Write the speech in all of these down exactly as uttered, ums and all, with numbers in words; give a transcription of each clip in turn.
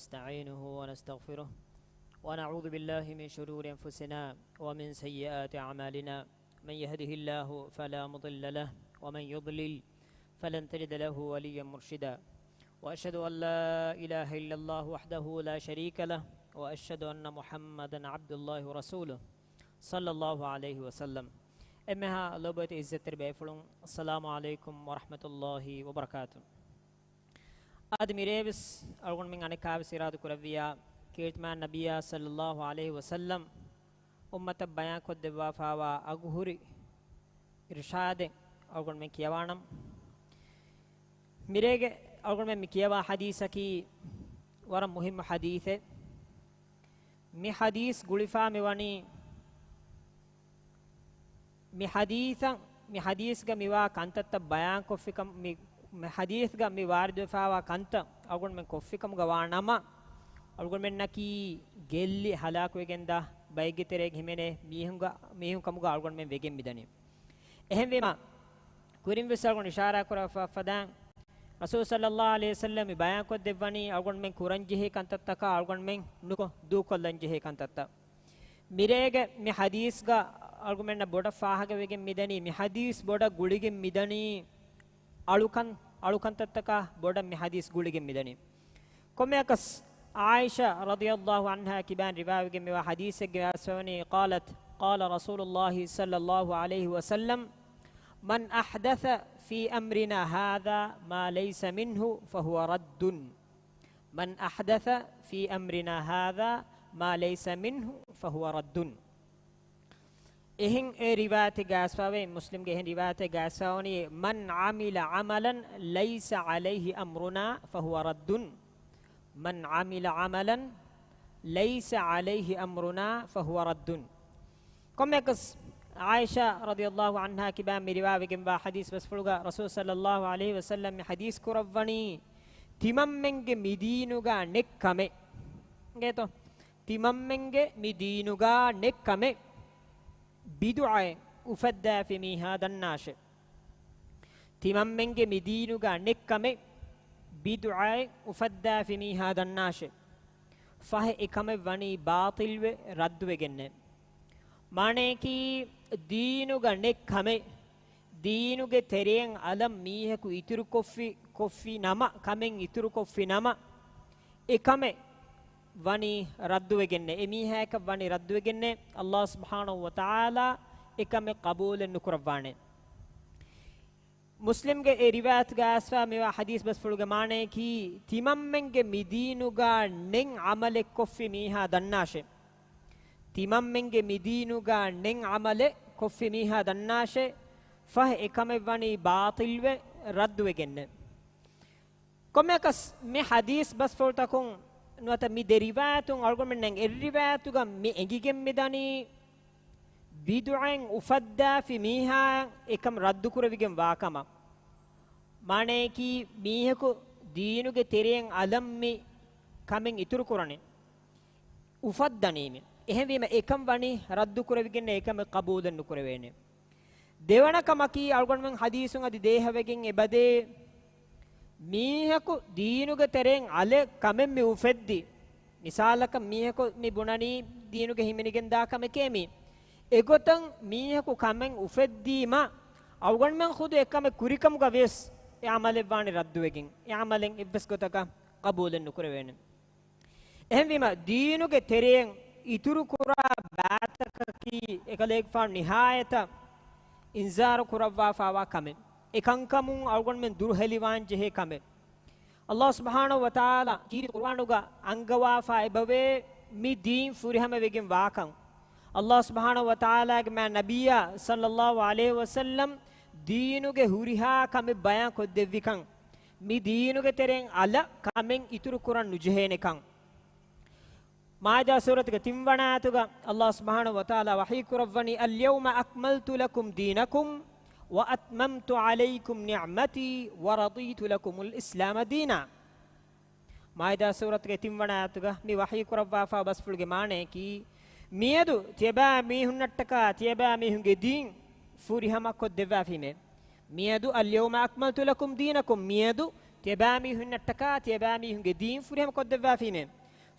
ونستعينه ونستغفره، ونعوذ بالله من شرور أنفسنا ومن سيئات أعمالنا، من يهده الله فلا مضل له، ومن يضلل فلن تجد له وليا مرشدا. وأشهد أن لا إله إلا الله وحده لا شريك له، وأشهد أن محمدا عبد الله ورسوله، صلى الله عليه وسلم. އެންމެހާ ލޯބިވެތި އިއްޒަތްތެރި ބޭފުޅުން، السلام عليكم ورحمة الله وبركاته. އަދި މިރޭވެސް އަޅުގަނޑުމެން އަނެއްކާވެސް އިރާދަ ކުރެއްވިޔާ، ކީރިތިމާ ނަބިއްޔާ ޞައްލައްލާހު ޢަލައިހި ވަސައްލަމް އުއްމަތަށް ބަޔާންކޮށްދެއްވާފާވާ އަގުހުރި އިރުޝާދެއް އަޅުގަނޑުމެން ކިޔަވާނަން. މިރޭގެ އަޅުގަނޑުމެން މި ކިޔަވާ ޙަދީޘަކީ ވަރަށް މުހިއްމު ޙަދީޘެއް. މި ޙަދީޘް ގުޅިފާ މިވަނީ މި ޙަދީޘަށް، މި ޙަދީޘްގަ މިވާ ކަންތައްތައް ބަޔާންކޮށްފިކަމު، މި، މި ޙަދީޘްގަ މި ވާރިދުވެފާވާ ކަންތައް އަޅުގަނޑުމެން ކޮށްފިކަމުގަ ވާ ނަމަ، އަޅުގަނޑުމެންނަކީ ގެއްލި ހަލާކުވެގެންދާ ބައެއްގެ ތެރޭގަ ހިމެނޭ މީހުންގަ، މީހުން ކަމުގަ އަޅުގަނޑުމެން ވެގެން މިދަނީ. އެހެންވީމަ، ކުރިންވެސް އަޅުގަނޑު އިޝާރާ ކުރައްވާ ފަދައިން، ރަސޫލު ޞައްލައްލާހު ޢަލައިހި ވަސައްލަމް މި ބަޔާންކޮށްދެއްވަނީ އަޅުގަނޑުމެން ކުރަންޖެހޭ ކަންތައްތަކާ އަޅުގަނޑުމެން ނުކޮށް ދޫކޮށްލަންޖެހޭ ކަންތައްތައް. މިރޭގެ މި ޙަދީޘްގަ އަޅުގަނޑުމެންނަށް ބޮޑަށް ފާހަގަވެގެން މިދަނީ، މި ޙަދީޘް ބޮޑަށް ގުޅިގެން މިދަނީ އަޅުކަން، އަޅުކަންތައްތަކާ ބޮޑަށް މި ޙަދީޘް ގުޅިގެން މިދަނީ. ކޮންމެއަކަސް ޢާއިޝާ ރަޟިޔައްލާހު ޢަންހާ ކިބާން ރިވާވެގެން މިވާ ޙަދީޘެއްގެ ވާސްވަވަނީ، قالت، قال رسول الله صلى الله عليه وسلم، من أحدث في أمرنا هذا ما ليس منه فهو رد. من أحدث في أمرنا هذا ما ليس منه فهو رد. އެހެން އެ ރިވާޔަތެއް ގާސްފާވެ، މުސްލިމްގެ އެހެން ރިވާޔަތެއް ގާސްފާވަނީ، من عمل عملا ليس عليه أمرنا فهو رد. من عمل عملا ليس عليه أمرنا فهو رد. ކޮންމެއަކަސް ޢާއިޝާ ރަޟިޔައްލާހު ޢަންހާ ކިބާ މި ރިވާވެގެންވާ ޙަދީޘް ބަސްފުޅުގަ ރަސޫލު ޞައްލައްލާހު ޢަލައިހި ވަސައްލަމް މި ޙަދީޘް ކުރައްވަނީ، ތިމަންމެންގެ މި ދީނުގަ ނެތް ކަމެއް. އިނގޭތޯ؟ ތިމަންމެންގެ މި ދީނުގަ ނެތް ކަމެއް ބިދުޢައެއް އުފައްދާފި މީހާ ދަންނާށެ. ތިމަންމެންގެ މި ދީނުގަ ނެތް ކަމެއް ބިދުޢައެއް އުފައްދާފި މީހާ ދަންނާށެ. ފަހެ އެ ކަމެއް ވަނީ ބާޠިލްވެ ރައްދުވެގެންނެ. މާނަޔަކީ، ދީނުގަ ނެތް ކަމެއް ދީނުގެ ތެރެއިން އަލަށް މީހަކު އިތުރުކޮށްފި، ކޮށްފި ނަމަ، ކަމެއް އިތުރުކޮށްފި ނަމަ، އެ ކަމެއް ވަނީ ރައްދުވެގެންނެ، އެ މީހާއަކަށް ވަނީ ރައްދުވެގެންނެ، ﷲ ސުބްޙާނަހޫ ވަތަޢާލާ އެ ކަމެއް ޤަބޫލެއް ނުކުރައްވާނެ. މުސްލިމްގެ އެ ރިވާޔަތުގަ އައިސްފާ މިވާ ޙަދީޘް ބަސްފުޅުގެ މާނަޔަކީ، ތިމަންމެންގެ މި ދީނުގަ ނެތް ޢަމަލެއް ކޮށްފި މީހާ ދަންނާށެ. ތިމަންމެންގެ މި ދީނުގަ ނެތް ޢަމަލެއް ކޮށްފި މީހާ ދަންނާށެ، ފަހެ އެ ކަމެއް ވަނީ ބާޠިލްވެ ރައްދުވެގެންނެ. ކޮންމެއަކަސް މި ޙަދީޘް ބަސްފުޅުތަކުން ނުވަތަ މި ދެ ރިވާޔަތުން އަޅުގަނޑުމެންނަށް އެއް ރިވާޔަތުގަ މި އެނގިގެން މިދަނީ، ބިދުޢައެއް އުފައްދާފި މީހާއަށް އެކަން ރައްދުކުރެވިގެން ވާކަމަށް. މާނަޔަކީ، މީހަކު ދީނުގެ ތެރެއިން އަލަށް މި ކަމެއް އިތުރުކުރަނީ، އުފައްދަނީމި. އެހެންވީމަ، އެކަން ވަނީ ރައްދުކުރެވިގެން އެކަމެއް ޤަބޫލެއް ނުކުރެވޭނެ. ދެވަނަ ކަމަކީ، އަޅުގަނޑުމެން ޙަދީޘުން އަދި ދޭހަވެގެން އެބަދޭ، މީހަކު ދީނުގެ ތެރެއިން އަލަށް ކަމެއް މި އުފެއްދި. މިސާލަކަށް، މީހަކު މި ބުނަނީ ދީނުގެ ހިމެނިގެންދާ ކަމެކޭ މީ. އެގޮތަށް މީހަކު ކަމެއް އުފެއްދީމަ، އަޅުގަނޑުމެން ޚުދު އެ ކަމެއް ކުރިކަމުގަ ވިޔަސް، އެ ޢަމަލެއް ވާނީ ރައްދުވެގެން. އެ ޢަމަލެއް އެއްވެސް ގޮތަކަށް ޤަބޫލެއް ނުކުރެވޭނެ. އެހެންވީމަ، ދީނުގެ ތެރެއިން އިތުރުކުރާ ބައިތަކަކީ އެކަލޭގެފާނު ނިހާޔަތަށް އިންޒާރު ކުރައްވާފާވާ ކަމެއް. އެކަންކަމުން އަޅުގަނޑުމެން ދުރުހެލިވާން ޖެހޭ ކަމެއް. ﷲ ސުބްޙާނަހޫ ވަތަޢާލާ ކީރިތި ޤުރުއާނުގަ އަންގަވާފާ އެބަވޭ މި ދީން ފުރިހަމަވެގެން ވާކަން. ﷲ ސުބްޙާނަހޫ ވަތަޢާލާގެ މާތް ނަބިއްޔާ ޞައްލައްލާހު ޢަލައިހި ވަސައްލަމް ދީނުގެ ހުރިހާ ކަމެއް ބަޔާން ކޮށްދެއްވިކަން. މި ދީނުގެ ތެރެއިން އަލަށް ކަމެއް އިތުރު ކުރަން ނުޖެހޭނެކަން. މާއިދާ ސޫރަތުގެ ތިންވަނަ އާޔަތުގަ ﷲ ސުބްޙާނަހޫ ވަތަޢާލާ ވަޙީ ކުރައްވަނީ، اليوم أكملت لكم دينكم وأتممت عليكم نعمتي ورضيت لكم الإسلام دينا. މާއިދާ ސޫރަތުގެ ތިންވަނަ އާޔަތުގަ މި ވަޙީ ކުރައްވާފާ ބަސްފުޅުގެ މާނަޔަކީ، މިއަދު ތިޔަބާ މީހުންނަށްޓަކާ ތިޔަބާ މީހުންގެ ދީން ފުރިހަމަ ކޮށްދެއްވާފީމޭ. މިއަދު، اليوم أكملت لكم دينكم، މިއަދު ތިޔަބައިމީހުންނަށްޓަކާ ތިޔަބައިމީހުންގެ ދީން ފުރިހަމަ ކޮށްދެއްވާފީމޭ.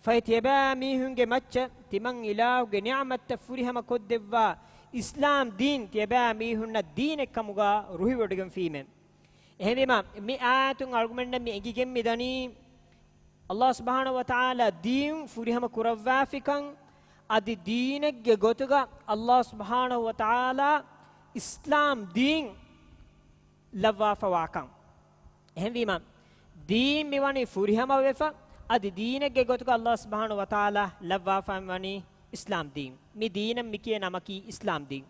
ފަހެ ތިޔަބައިމީހުންގެ މައްޗަށް ތިމަން އިލާހުގެ ނިޢުމަތްތައް ފުރިހަމަ ކޮށްދެއްވާ އިސްލާމް ދީން ތިޔަބައިމީހުންނަށް ދީނެއްކަމުގަ ރުހިވޮޑިގެންފީމޭ. އެހެންވީމަ، މި އާޔަތުން އަޅުގަނޑުމެންނަށް މި އެނގިގެން މިދަނީ، ﷲ ސުބްޙާނަހޫ ވަތަޢާލާ ދީން ފުރިހަމަ ކުރައްވާފިކަން، އަދި ދީނެއްގެ ގޮތުގަ ﷲ ސުބްޙާނަހޫ ވަތަޢާލާ އިސްލާމް ދީން ލައްވާފަވާކަން. އެހެންވީމަ، ދީން މިވަނީ ފުރިހަމަވެފަ، އަދި ދީނެއްގެ ގޮތުގަ ﷲ ސުބްޙާނަހޫ ވަތަޢާލާ ލައްވާފައި ވަނީ އިސްލާމް ދީން. މި ދީނަށް މި ކިޔޭ ނަމަކީ އިސްލާމް ދީން.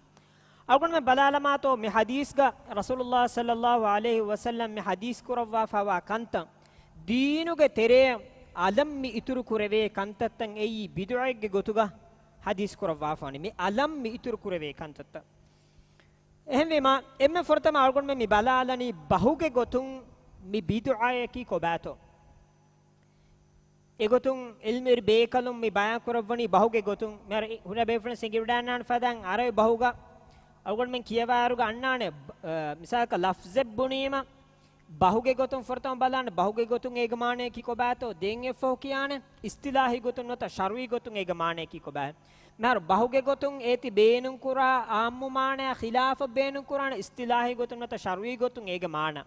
އަޅުގަނޑުމެން ބަލާލަމާތޯ މި ޙަދީޘްގަ ރަސޫލުﷲ ޞައްލަﷲ ޢަލައިހި ވަސައްލަމް މި ޙަދީޘް ކުރައްވާފައިވާ ކަންތައް، ދީނުގެ ތެރެއަށް އަލަށް މި އިތުރު ކުރެވޭ ކަންތައްތައް އެއީ ބިދުޢައެއްގެ ގޮތުގަ ޙަދީޘް ކުރައްވާފަވަނީ. މި އަލަށް މި އިތުރު ކުރެވޭ ކަންތައްތައް. އެހެންވީމަ، އެންމެ ފުރަތަމަ އަޅުގަނޑުމެން މި ބަލާލަނީ ބަހުގެ ގޮތުން މި ބިދުޢައަކީ ކޮބާތޯ؟ އެގޮތުން ޢިލްމުވެރި ބޭކަލުން މި ބަޔާން ކުރައްވަނީ ބަހުގެ ގޮތުން. މިހާރު ހުރިހާ ބޭފުޅުން ސިނގިވަޑައިގަންނާނެ ފަދައިން ޢަރަބި ބަހުގަ އަޅުގަނޑުމެން ކިޔަވާއިރުގަ އަންނާނެ، ބަ-، އަ، މިސާލަކަށް ލަފްޒެއް ބުނީމަ، ބަހުގެ ގޮތުން ފުރަތަމަ ބަލާނެ، ބަހުގެ ގޮތުން އޭގެ މާނަޔަކީ ކޮބާތޯ؟ ދެން އެއަށްފަހު ކިޔާނެ، އިޞްޠިލާޙީ ގޮތުން ނުވަތަ ޝަރުޢީ ގޮތުން އޭގެ މާނަޔަކީ ކޮބާ؟ މިހާރު ބަހުގެ ގޮތުން އޭތި ބޭނުންކުރާ ޢާއްމު މާނަޔާ ޚިލާފަށް ބޭނުންކުރާނެ، އިޞްޠިލާޙީ ގޮތުން ނުވަތަ ޝަރުޢީ ގޮތުން އޭގެ މާނަ.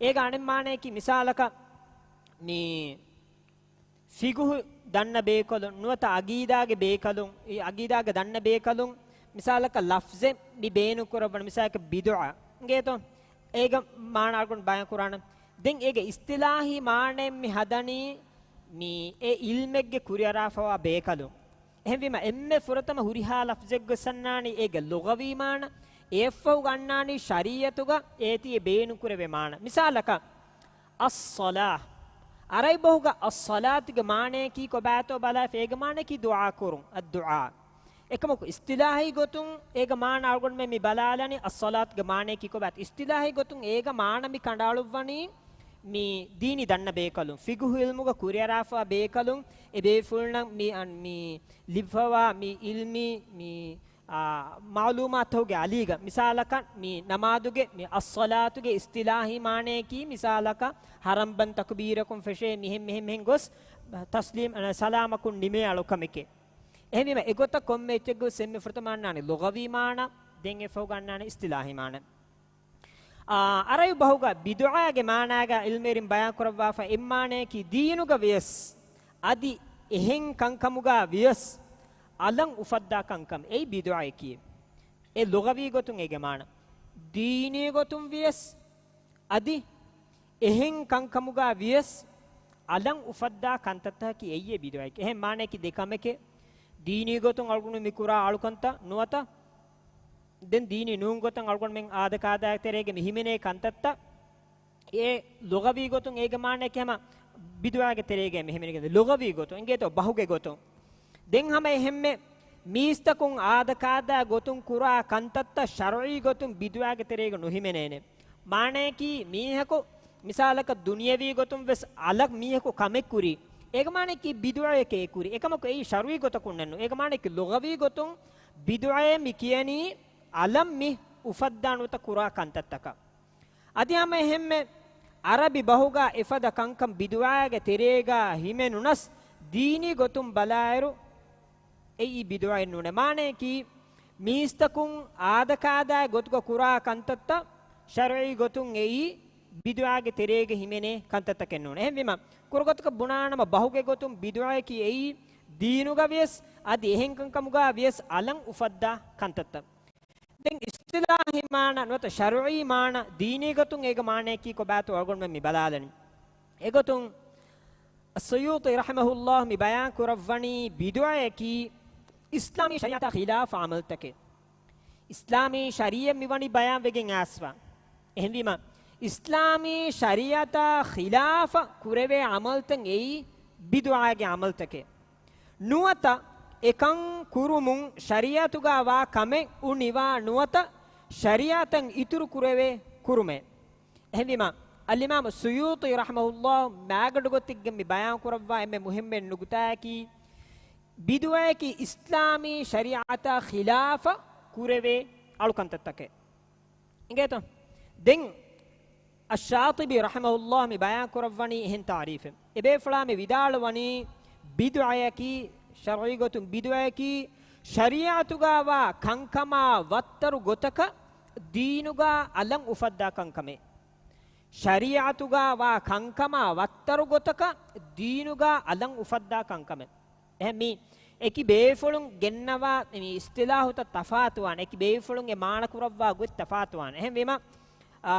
އޭގެ އަނެއް މާނަޔަކީ މިސާލަކަށް މި ފިޤުހު ދަންނަ ބޭކަލުން ނުވަތަ ޢަޤީދާގެ ބޭކަލުން، އެ ޢަޤީދާގެ ދަންނަ ބޭކަލުން މިސާލަކަށް ލަފްޒެއް މި ބޭނުން ކުރައްވަން، މިސާލަކަށް ބިދުޢަ އިނގޭތޯ؟ އޭގެ މާނަ އަޅުގަނޑު ބަޔާން ކުރާނަން. ދެން އޭގެ އިޞްޠިލާޙީ މާނައެއް މި ހަދަނީ މި އެ ޢިލްމެއްގެ ކުރިއަރާފަވާ ބޭކަލުން. އެހެންވީމަ، އެންމެ ފުރަތަމަ ހުރިހާ ލަފްޒެއްގަ އަންނާނީ އޭގެ ލުޣަވީ މާނަ، އެއަށްފަހު އަންނާނީ ޝަރީޢަތުގަ އޭތި އެ ބޭނުން ކުރެވޭ މާނަ. މިސާލަކަށް، އައްޞަލާ. ޢަރަބި ބަހުގަ އައްޞަލާތުގެ މާނަޔަކީ ކޮބާތޯ ބަލާފަ، އޭގެ މާނަޔަކީ ދުޢާ ކުރުން، އައްދުޢާ. އެކަމަކު، އިޞްޠިލާޙީ ގޮތުން އޭގެ މާނަ އަޅުގަނޑުމެން މި ބަލާލަނީ އައްޞަލާތުގެ މާނަޔަކީ ކޮބާތޯ. އިޞްޠިލާޙީ ގޮތުން އޭގެ މާނަ މި ކަނޑައަޅުއްވަނީ މި ދީނީ ދަންނަ ބޭކަލުން، ފިޤުހު ޢިލްމުގަ ކުރިއަރާފަ ބޭކަލުން، އެ ބޭފުޅުންނަށް މި، އަން، މި ލިބިފަވާ މި ޢިލްމީ މި އާ، މަޢުލޫމާތުގެ އަލީގަ، މިސާލަކަށް، މި ނަމާދުގެ، މި އައްޞަލާތުގެ އިޞްޠިލާޙީ މާނަޔަކީ، މިސާލަކަށް، ޙަރަނބަން ތަކުބީރަކުން ފެށޭ، މިހެން، މިހެން، މިހެން ގޮސް، ތަސްލީމް، އަ، ސަލާމަކުން ނިމޭ އަޅުކަމެކޭ. އެހެންވީމަ، އެގޮތަށް ކޮންމެ އެއްޗެއްގަ ވެސް އެންމެ ފުރަތަމަ އަންނާނެ ލުޣަވީ މާނަ، ދެން އެއަށްފަހު އަންނާނެ އިޞްޠިލާޙީ މާނަ. އާ، ޢަރަބި ބަހުގަ ބިދުޢާގެ މާނާގަ ޢިލްމުވެރިން ބަޔާން ކުރައްވާފަ އެއްމާނަޔަކީ ދީނުގަ ވިޔަސް އަދި އެހެން ކަންކަމުގަ ވިޔަސް އަލަށް އުފައްދާ ކަންކަމެއް އެއީ ބިދުޢައަކީ. އެ ލުޣަވީ ގޮތުން އޭގެ މާނަ. ދީނީ ގޮތުން ވިޔަސް އަދި އެހެން ކަންކަމުގަ ވިޔަސް އަލަށް އުފައްދާ ކަންތައްތަކަކީ އެއީ ބިދުޢައަކީ. އެހެން މާނަޔަކީ ދެ ކަމެކޭ. ދީނީ ގޮތުން އަޅުގަނޑު މި ކުރާ އަޅުކަންތައް ނުވަތަ ދެން ދީނީ ނޫން ގޮތަށް އަޅުގަނޑުމެން އާދަކާދައިގެ ތެރޭގަ މި ހިމެނޭ ކަންތައްތައް، އެ ލުޣަވީ ގޮތުން އޭގެ މާނަޔަކީ ހަމަ ބިދުޢާގެ ތެރޭގަ މި ހިމެނިގެން ލުޣަވީ ގޮތުން އިނގޭތޯ ބަހުގެ ގޮތުން. ދެން ހަމަ އެހެންމެ މީސްތަކުން އާދަކާދަ ގޮތުން ކުރާ ކަންތައްތައް ޝަރުޢީ ގޮތުން ބިދުޢާގެ ތެރޭގަ ނުހިމެނޭނެ. މާނަޔަކީ މީހަކު މިސާލަކަށް ދުނިޔަވީ ގޮތުން ވެސް އަލަށް މީހަކު ކަމެއް ކުރީ. އޭގެ މާނަޔަކީ ބިދުޢައެކޭ ކުރީ. އެކަމަކު އެއީ ޝަރުޢީ ގޮތަކުންނެއްނު. އޭގެ މާނަޔަކީ ލުޣަވީ ގޮތުން ބިދުޢައޭ މި ކިޔަނީ އަލަށް މި އުފައްދާ ނުވަތަ ކުރާ ކަންތައްތަކަށް. އަދި ހަމަ އެހެންމެ ޢަރަބި ބަހުގަ އެފަދަ ކަންކަން ބިދުޢާގެ ތެރޭގަ ހިމެނުނަސް، ދީނީ ގޮތުން ބަލާއިރު، އެއީ ބިދުޢައެއް ނޫނޭ. މާނަޔަކީ، މީސްތަކުން އާދަކާދާ ގޮތުގަ ކުރާ ކަންތައްތައް ޝަރުޢީ ގޮތުން އެއީ ބިދުޢާގެ ތެރޭގަ ހިމެނޭ ކަންތައްތަކެއް ނޫނޭ. އެހެންވީމަ، ކުރު ގޮތަކަށް ބުނާނަމަ ބަހުގެ ގޮތުން ބިދުޢައަކީ އެއީ ދީނުގަ ވިޔަސް އަދި އެހެން ކަންކަމުގަ ވިޔަސް އަލަށް އުފައްދާ ކަންތައްތައް. ދެން އިޞްޠިލާޙީ މާނަ ނުވަތަ ޝަރުޢީ މާނަ ދީނީ ގޮތުން އޭގެ މާނަޔަކީ ކޮބާތޯ އަޅުގަނޑުމެން މި ބަލާލަނީ. އެގޮތުން އައްސުޔޫޠީ ރަޙިމަހުﷲ މި ބަޔާން ކުރައްވަނީ ބިދުޢައަކީ އިސްލާމީ ޝަރީޢަތާ ޚިލާފަށް ޢަމަލުތަކެއް. އިސްލާމީ ޝަރީޢަތް މިވަނީ ބަޔާންވެގެން އައިސްފަ. އެހެންވީމަ، އިސްލާމީ ޝަރީޢަތާ ޚިލާފަށް ކުރެވޭ ޢަމަލުތައް އެއީ ބިދުޢާގެ ޢަމަލުތަކެއް. ނުވަތަ އެކަން ކުރުމުން ޝަރީޢަތުގަ ވާ ކަމެއް އުނިވާ ނުވަތަ ޝަރީޢަތަށް އިތުރު ކުރެވޭ ކުރުމެއް. އެހެންވީމަ، އަލްއިމާމު ސުޔޫޠީ ރަޙިމަހުﷲ މާގަނޑު ގޮތެއްގެ މި ބަޔާން ކުރައްވާ އެންމެ މުހިއްމު ނުކުތާއަކީ، ބިދުޢައަކީ އިސްލާމީ ޝަރީޢަތާ ޚިލާފަށް ކުރެވޭ އަޅުކަންތައްތަކެއް. އިނގޭތޯ؟ ދެން އައްޝާޠިބީ ރަޙިމަހުﷲ މި ބަޔާން ކުރައްވަނީ އެހެން ތާރީފެއް. އެބޭފުޅާ މި ވިދާޅުވަނީ، ބިދުޢަޔަކީ، ޝަރުޢީ ގޮތުން ބިދުޢަޔަކީ، ޝަރީޢަތުގާވާ ކަންކަމާ ވައްތަރު ގޮތަކަށް ދީނުގާ އަލަށް އުފައްދާ ކަންކަމެއް. ޝަރީޢަތުގާވާ ކަންކަމާ ވައްތަރު ގޮތަކަށް ދީނުގާ އަލަށް އުފައްދާ ކަންކަމެއް. އެހެން މި އެކި ބޭފުޅުން ގެންނަވާ މި އިސްތިލާހުތައް ތަފާތުވާނެ، އެކި ބޭފުޅުން އެ މާނަ ކުރައްވާ ގޮތް ތަފާތުވާނެ. އެހެންވީމަ، އާ،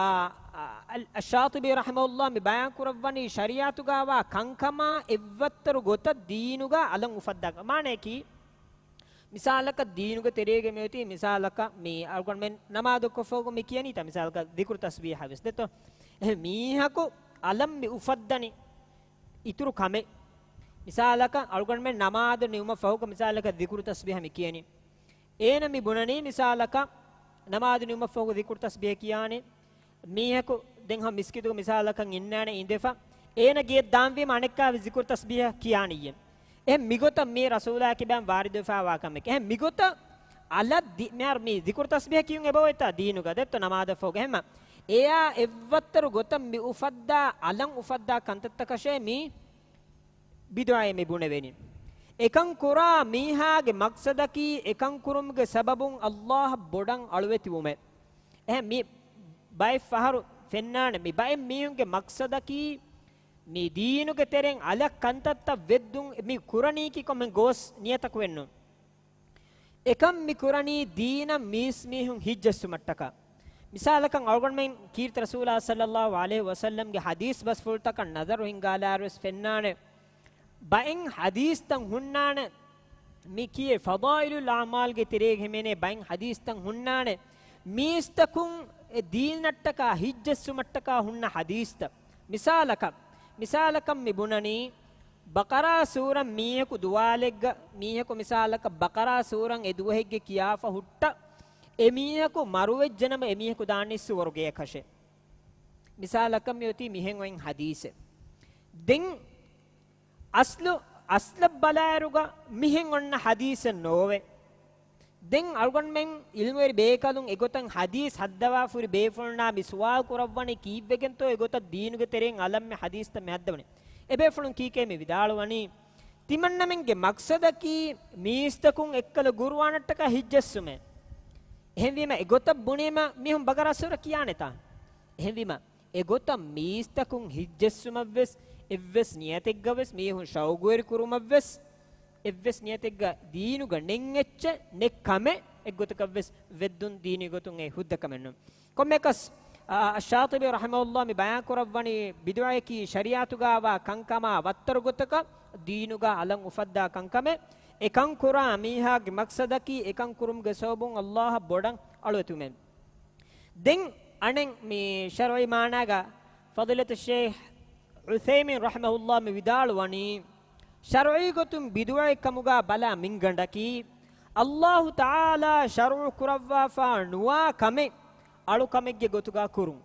އާ، އައް-، އައްޝާޠިބީ ރަޙިމަހުﷲ މި ބަޔާން ކުރައްވަނީ ޝަރީޢަތުގާވާ ކަންކަމާ އެއްވައްތަރު ގޮތަށް ދީނުގާ އަލަށް އުފައްދާ. މާނަޔަކީ، މިސާލަކަށް ދީނުގެ ތެރޭގަ މިއޮތީ، މިސާލަކަށް މި އަޅުގަނޑުމެން ނަމާދުކޮށްފަހުގަ މި ކިޔަނީތަ، މިސާލަކަށް ޛިކުރު ތަސްބީޙަ ވެސް ދެއްތޯ؟ އެހެން މީހަކު އަލަށް މި އުފައްދަނީ އިތުރު ކަމެއް. މިސާލަކަށް އަޅުގަނޑުމެން ނަމާދު ނިމުމަށް ފަހުގަ މިސާލަކަށް ޛިކުރު ތަސްބީޙަ މި ކިޔަނީ. އޭނަ މި ބުނަނީ މިސާލަކަށް ނަމާދު ނިމުމަށް ފަހުގަ ޛިކުރު ތަސްބީޙަ ކިޔާނެ. މީހަކު ދެން ހަމަ މިސްކިތުގަ މިސާލަކަށް އިންނާނެ އިނދެފަ، އޭނަ ގެޔަށް ދާންވީމަ އަނެއްކާވެސް ޛިކުރު ތަސްބީޙަ ކިޔާނިއްޔެ. އެހެން މިގޮތަށް މި ރަސޫލާ ކިބައިން ވާރިދުވެފާވާ ކަމެއް. އެހެން މިގޮތަށް އަލަށް ދި-، މިހާރު މި ޛިކުރު ތަސްބީޙަ ކިޔުން އެބައޮތްތާ ދީނުގަ ދެއްތޯ ނަމާދަށް ފަހުގަ. އެހެންމަ އެއާ އެއްވައްތަރު ގޮތަށް މި އުފައްދާ، އަލަށް އުފައްދާ ކަންތައްތަކަށޭ މި ބިދުޢައޭ މި ބުނެވެނީ. އެކަން ކުރާ މީހާގެ މަޤްޞަދަކީ އެކަން ކުރުމުގެ ސަބަބުން ﷲ އަށް ބޮޑަށް އަޅުވެތިވުމޭ. އެހެން މި ބައެއް ފަހަރު ފެންނާނެ، މި ބައެއް މީހުންގެ މަޤްޞަދަކީ މި ދީނުގެ ތެރެއިން އަލަށް ކަންތައްތައް ވެއްދުން، މި ކުރަނީކީ ކޮންމެ ގޯސް ނިޔަތަކު ވެއްނު. އެކަން މި ކުރަނީ ދީނަށް މީސްމީހުން ހިތްޖެއްސުމަށްޓަކާ. މިސާލަކަށް އަޅުގަނޑުމެން ކީރިތި ރަސޫލާ ޞައްލައްލާހު ޢަލައިހި ވަސައްލަމްގެ ޙަދީޘް ބަސްފުޅުތަކަށް ނަޒަރު ހިންގާލާއިރުވެސް ފެންނާނެ. ބައެއް ޙަދީޘްތައް ހުންނާނެ، މި ކިޔޭ ފަޟާއިލުލް އަޢުމާލްގެ ތެރޭގަ ހިމެނޭ ބައެއް ޙަދީޘްތައް ހުންނާނެ، މީސްތަކުން އެ ދީނަށްޓަކާ ހިތްޖެއްސުމަށްޓަކާ ހުންނަ ޙަދީޘްތައް. މިސާލަކަށް، މިސާލަކަށް މި ބުނަނީ، ބަޤަރާ ސޫރަ މީހަކު ދުވާލެއްގަ، މީހަކު މިސާލަކަށް ބަޤަރާ ސޫރަ އެ ދުވަހެއްގެ ކިޔާފަ ހުއްޓަ، އެ މީހަކު މަރުވެއްޖެނަމަ އެ މީހަކު ދާނީ ސުވަރުގެޔަކަށެ. މިސާލަކަށް މިއޮތީ މިހެން އޮތް ޙަދީޘެއް. ދެން އަސްލު، އަސްލަށް ބަލާއިރުގަ މިހެން އޮންނަ ޙަދީޘެއް ނޯވެ. ދެން އަޅުގަނޑުމެން ޢިލްމުވެރި ބޭކަލުން އެގޮތަށް ޙަދީޘް ހައްދަވާފަ ހުރި ބޭފުޅުންނާ މި ސުވާލު ކުރައްވަނީ ކީއްވެގެންތޯ އެގޮތަށް ދީނުގެ ތެރެއިން އަލަށް މި ޙަދީޘްތައް މި ހައްދަވަނީ؟ އެބޭފުޅުން ކީކޭ މި ވިދާޅުވަނީ، ތިމަންނަމެންގެ މަޤްޞަދަކީ މީސްތަކުން އެއްކަލަ ޤުރުއާނަށްޓަކާ ހިތްޖެއްސުމޭ. އެހެންވީމަ އެގޮތަށް ބުނީމަ މީހުން ބަޤަރާ ސޫރަ ކިޔާނެތާ؟ އެހެންވީމަ އެގޮތަށް މީސްތަކުން ހިތްޖެއްސުމަށްވެސް، އެއްވެސް ނިޔަތެއްގަވެސް މީހުން ޝައުގުވެރި ކުރުމަށްވެސް، އެއްވެސް ނިޔަތެއްގަ ދީނުގަ ނެތް އެއްޗެއް ނެތް ކަމެއް އެއްގޮތަކަށްވެސް ވެއްދުން ދީނީ ގޮތުން އެ ހުއްދަ ކަމެއް ނޫން. ކޮންމެއަކަސް، އާ، އައްޝާޠިބީ ރަޙިމަހުﷲ މި ބަޔާން ކުރައްވަނީ ބިދުޢަޔަކީ ޝަރީޢަތުގާވާ ކަންކަމާ ވައްތަރު ގޮތަކަށް ދީނުގަ އަލަށް އުފައްދާ ކަންކަމެއް. އެކަން ކުރާ މީހާގެ މަޤްޞަދަކީ އެކަން ކުރުމުގެ ސަބަބުން ﷲ އަށް ބޮޑަށް އަޅުވެތިވުމެއް. ދެން އަނެއް މި ޝަރުޢީ މާނާގަ ފަޟީލަތު ޝޭޚް ޢުޘައިމީން ރަޙިމަހުﷲ މި ވިދާޅުވަނީ، ޝަރުޢީ ގޮތުން ބިދުޢައެއް ކަމުގަ ބަލާ މިންގަނޑަކީ، ﷲ ތަޢާލާ ޝަރުޢު ކުރައްވާފަ ނުވާ ކަމެއް އަޅުކަމެއްގެ ގޮތުގަ ކުރުން.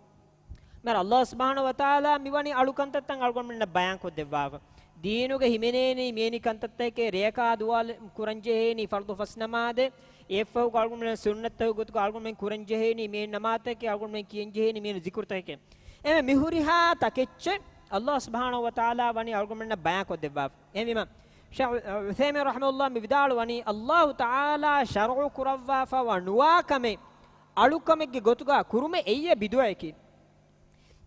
މިހާރު ﷲ ސުބްޙާނަހޫ ވަތަޢާލާ މިވަނީ އަޅުކަންތައްތައް އަޅުގަނޑުމެންނަށް ބަޔާންކޮށްދެއްވާފަ. ދީނުގަ ހިމެނޭނީ މިވެނި ކަންތައްތަކެއް، ރެޔަކާ ދުވާލު ކުރަންޖެހޭނީ ފަރުޟު ފަސް ނަމާދެއް، އެއަށްފަހު އަޅުގަނޑުމެން ސުންނަތްތަކުގެ ގޮތުގަ އަޅުގަނޑުމެން ކުރަންޖެހޭނީ މިވެނި ނަމާދުތަކެއް، އަޅުގަނޑުމެން ކިޔަންޖެހޭނީ މިވެނި ޒިކުރުތަކެއް. އެހެންވެ މިހުރިހާ ތަކެއްޗެއް ﷲ ސުބްޙާނަހޫ ވަތަޢާލާ ވަނީ އަޅުގަނޑުމެންނަށް ބަޔާންކޮށްދެއްވާފަ. އެހެންވީމަ، ޝޭޚް ޢު-، ޢުޘައިމީން ރަޙިމަހުﷲ މި ވިދާޅުވަނީ، ﷲ ތަޢާލާ ޝަރުޢު ކުރައްވާފައިވާ ނުވާ ކަމެއް އަޅުކަމެއްގެ ގޮތުގަ ކުރުމެއް އެއީ ބިދުޢައެކޭ.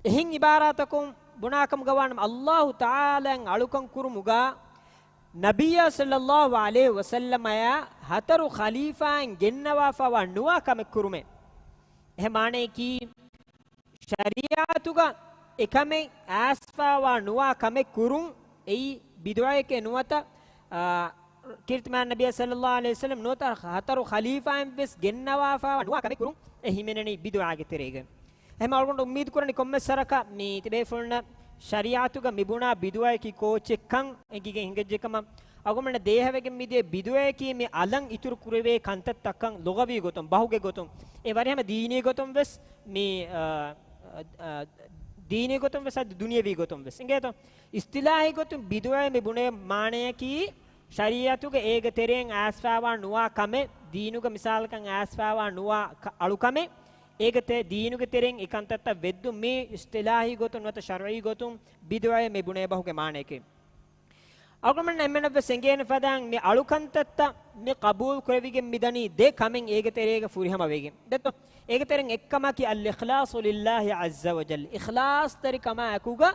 އެހެން ޢިބާރާތަކުން ބުނާކަމުގަ ވާނަމަ، ﷲ ތަޢާލާ އަޅުކަން ކުރުމުގަ ނަބިއްޔާ ޞައްލައްލާހު ޢަލައިހި ވަސައްލަމައާ ހަތަރު ޚަލީފާއިން ގެންނަވާފައިވާ ނުވާ ކަމެއް ކުރުމެއް. އެހެން މާނައަކީ، ޝަރީޢަތުގަ އެކަމެއް އައިސްފައިވާ ނުވާ ކަމެއް ކުރުން އެއީ ބިދުޢައެކޭ ނުވަތަ، އާ، ކީރިތި މާތް ނަބިއްޔާ ޞައްލައްލާހު ޢަލައިހި ވަސައްލަމަ ނުވަތަ ހަތަރު ޚަލީފާއިން ވެސް ގެންނަވާފައިވާ ނުވާ ކަމެއް ކުރުން އެ ހިމެނެނީ ބިދުޢާގެ ތެރޭގަ. އެހެން އަޅުގަނޑު އުއްމީދު ކުރަނީ ކޮންމެސް ވަރަކަށް މި ތިބޭފުޅުންނަށް ޝަރީޢަތުގަ މި ބުނާ ބިދުޢައަކީ ކޯއްޗެއްކަން އެނގިގެން ހިނގައްޖެ ކަމަށް. އަޅުގަނޑުމެންނަށް ދޭހަވެގެން މިދިޔަ ބިދުޢައަކީ މި އަލަށް އިތުރު ކުރެވޭ ކަންތައްތަކަށް ލުޣަވީ ގޮތުން، ބަހުގެ ގޮތުން، އެ ވަރިހަމަ ދީނީ ގޮތުން ވެސް މި، އާ، އާ، ދީނީ ގޮތުން ވެސް އަދި ދުނިޔަވީ ގޮތުން ވެސް. އިނގޭތޯ؟ އިސްތިލާހީ ގޮތުން ބިދުޢަ މި ބުނޭ މާނައަކީ، ޝަރީޢަތުގަ އޭގެ ތެރެއިން އައިސްފައިވާ ނުވާ ކަމެއް، ދީނުގަ މިސާލަކަށް އައިސްފައިވާ ނުވާ ކަ-، އަޅުކަމެއް، އޭގެ ތެ-، ދީނުގެ ތެރެއިން އެ ކަންތައްތައް ވެއްދުން މީ އިސްތިލާހީ ގޮތުން ނުވަތަ ޝަރުޢީ ގޮތުން ބިދުޢައޭ މި ބުނޭ ބަހުގެ މާނަޔަކީ. އަޅުގަނޑުމެންނަށް އެންމެނަށްވެސް އެނގޭނެ ފަދައިން މި އަޅުކަންތައްތައް މި ޤަބޫލު ކުރެވިގެން މިދަނީ ދެ ކަމެއް އޭގެ ތެރޭގަ ފުރިހަމަ ވެގެން. ދެއްތޯ؟ އޭގެ ތެރެއިން އެއްކަމަކީ الإخلاص لله عز وجل. އިޚްލާޞްތެރިކަމާ އެކުގަ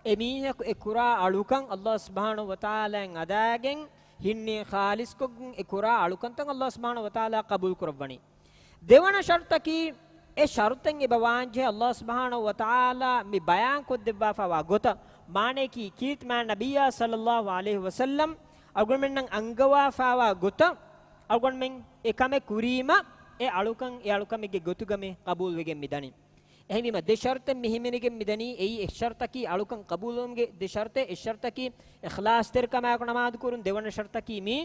އެ މީހަކު އެ ކުރާ އަޅުކަން ﷲ ސުބްޙާނަހޫ ވަތަޢާލާއަށް އަދާގެން ހިންނި ޚާލިޞްކޮށްގެން އެ ކުރާ އަޅުކަންތައް ﷲ ސުބްޙާނަހޫ ވަތަޢާލާ ޤަބޫލު ކުރައްވަނީ. ދެވަނަ ޝަރުޠަކީ، އެ ޝަރުޠެއް އެބަ ވާންޖެހޭ ﷲ ސުބްޙާނަހޫ ވަތަޢާލާ މި ބަޔާން ކޮށްދެއްވާފައިވާ ގޮތަށް، މާނަޔަކީ ކީރިތި މާތް ނަބިއްޔާ ޞައްލައްލާހު ޢަލައިހި ވަސައްލަމް އަޅުގަނޑުމެންނަށް އަންގަވާފައިވާ ގޮތަށް އަޅުގަނޑުމެން އެ ކަމެއް ކުރީމަ، އެ އަޅުކަން އެ އަޅުކަމެއްގެ ގޮތުގަ މި ޤަބޫލުވެގެން މިދަނީ. އެހެންވީމަ، ދެ ޝަރުޠެއް މި ހިމެނިގެން މިދަނީ. އެއީ އެއް ޝަރުޠަކީ އަޅުކަން ޤަބޫލުވުމުގެ ދެ ޝަރުޠެއް. އެއް ޝަރުޠަކީ އިޚްލާޞްތެރިކަމާއެކު ނަމާދު ކުރުން. ދެވަނަ ޝަރުޠަކީ މީ،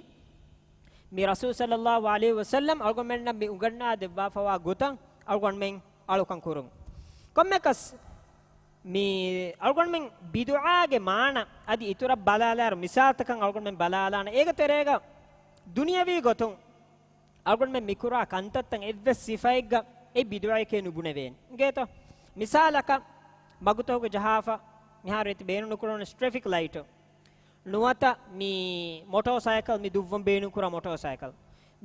މި ރަސޫލު ޞައްލައްލާހު ޢަލައިހި ވަސައްލަމް އަޅުގަނޑުމެންނަށް މި އުނގަންނާ ދެއްވާފައިވާ ގޮތަށް އަޅުގަނޑުމެން އަޅުކަން ކުރުން. ކޮންމެއަކަސް މި އަޅުގަނޑުމެން ބިދުޢާގެ މާނަ އަދި އިތުރަށް ބަލާލާއިރު، މިސާލުތަކަށް އަޅުގަނޑުމެން ބަލާލާނަން. އޭގެ ތެރޭގަ ދުނިޔަވީ ގޮތުން އަޅުގަނޑުމެން މިކުރާ ކަންތައްތައް އެއްވެސް ސިފައެއްގަ އެ ބިދުޢައެކޭ ނުބުނެވޭނެ. އިނގޭތޯ؟ މިސާލަކަށް، މަގުތަކުގަ ޖަހާފަ މިހާރު އެތި ބޭނުން ނުކުރަން ޓްރެފިކް ލައިޓު ނުވަތަ މި މޮޓޯސައިކަލް، މި ދުއްވަން ބޭނުން ކުރާ މޮޓޯސައިކަލް.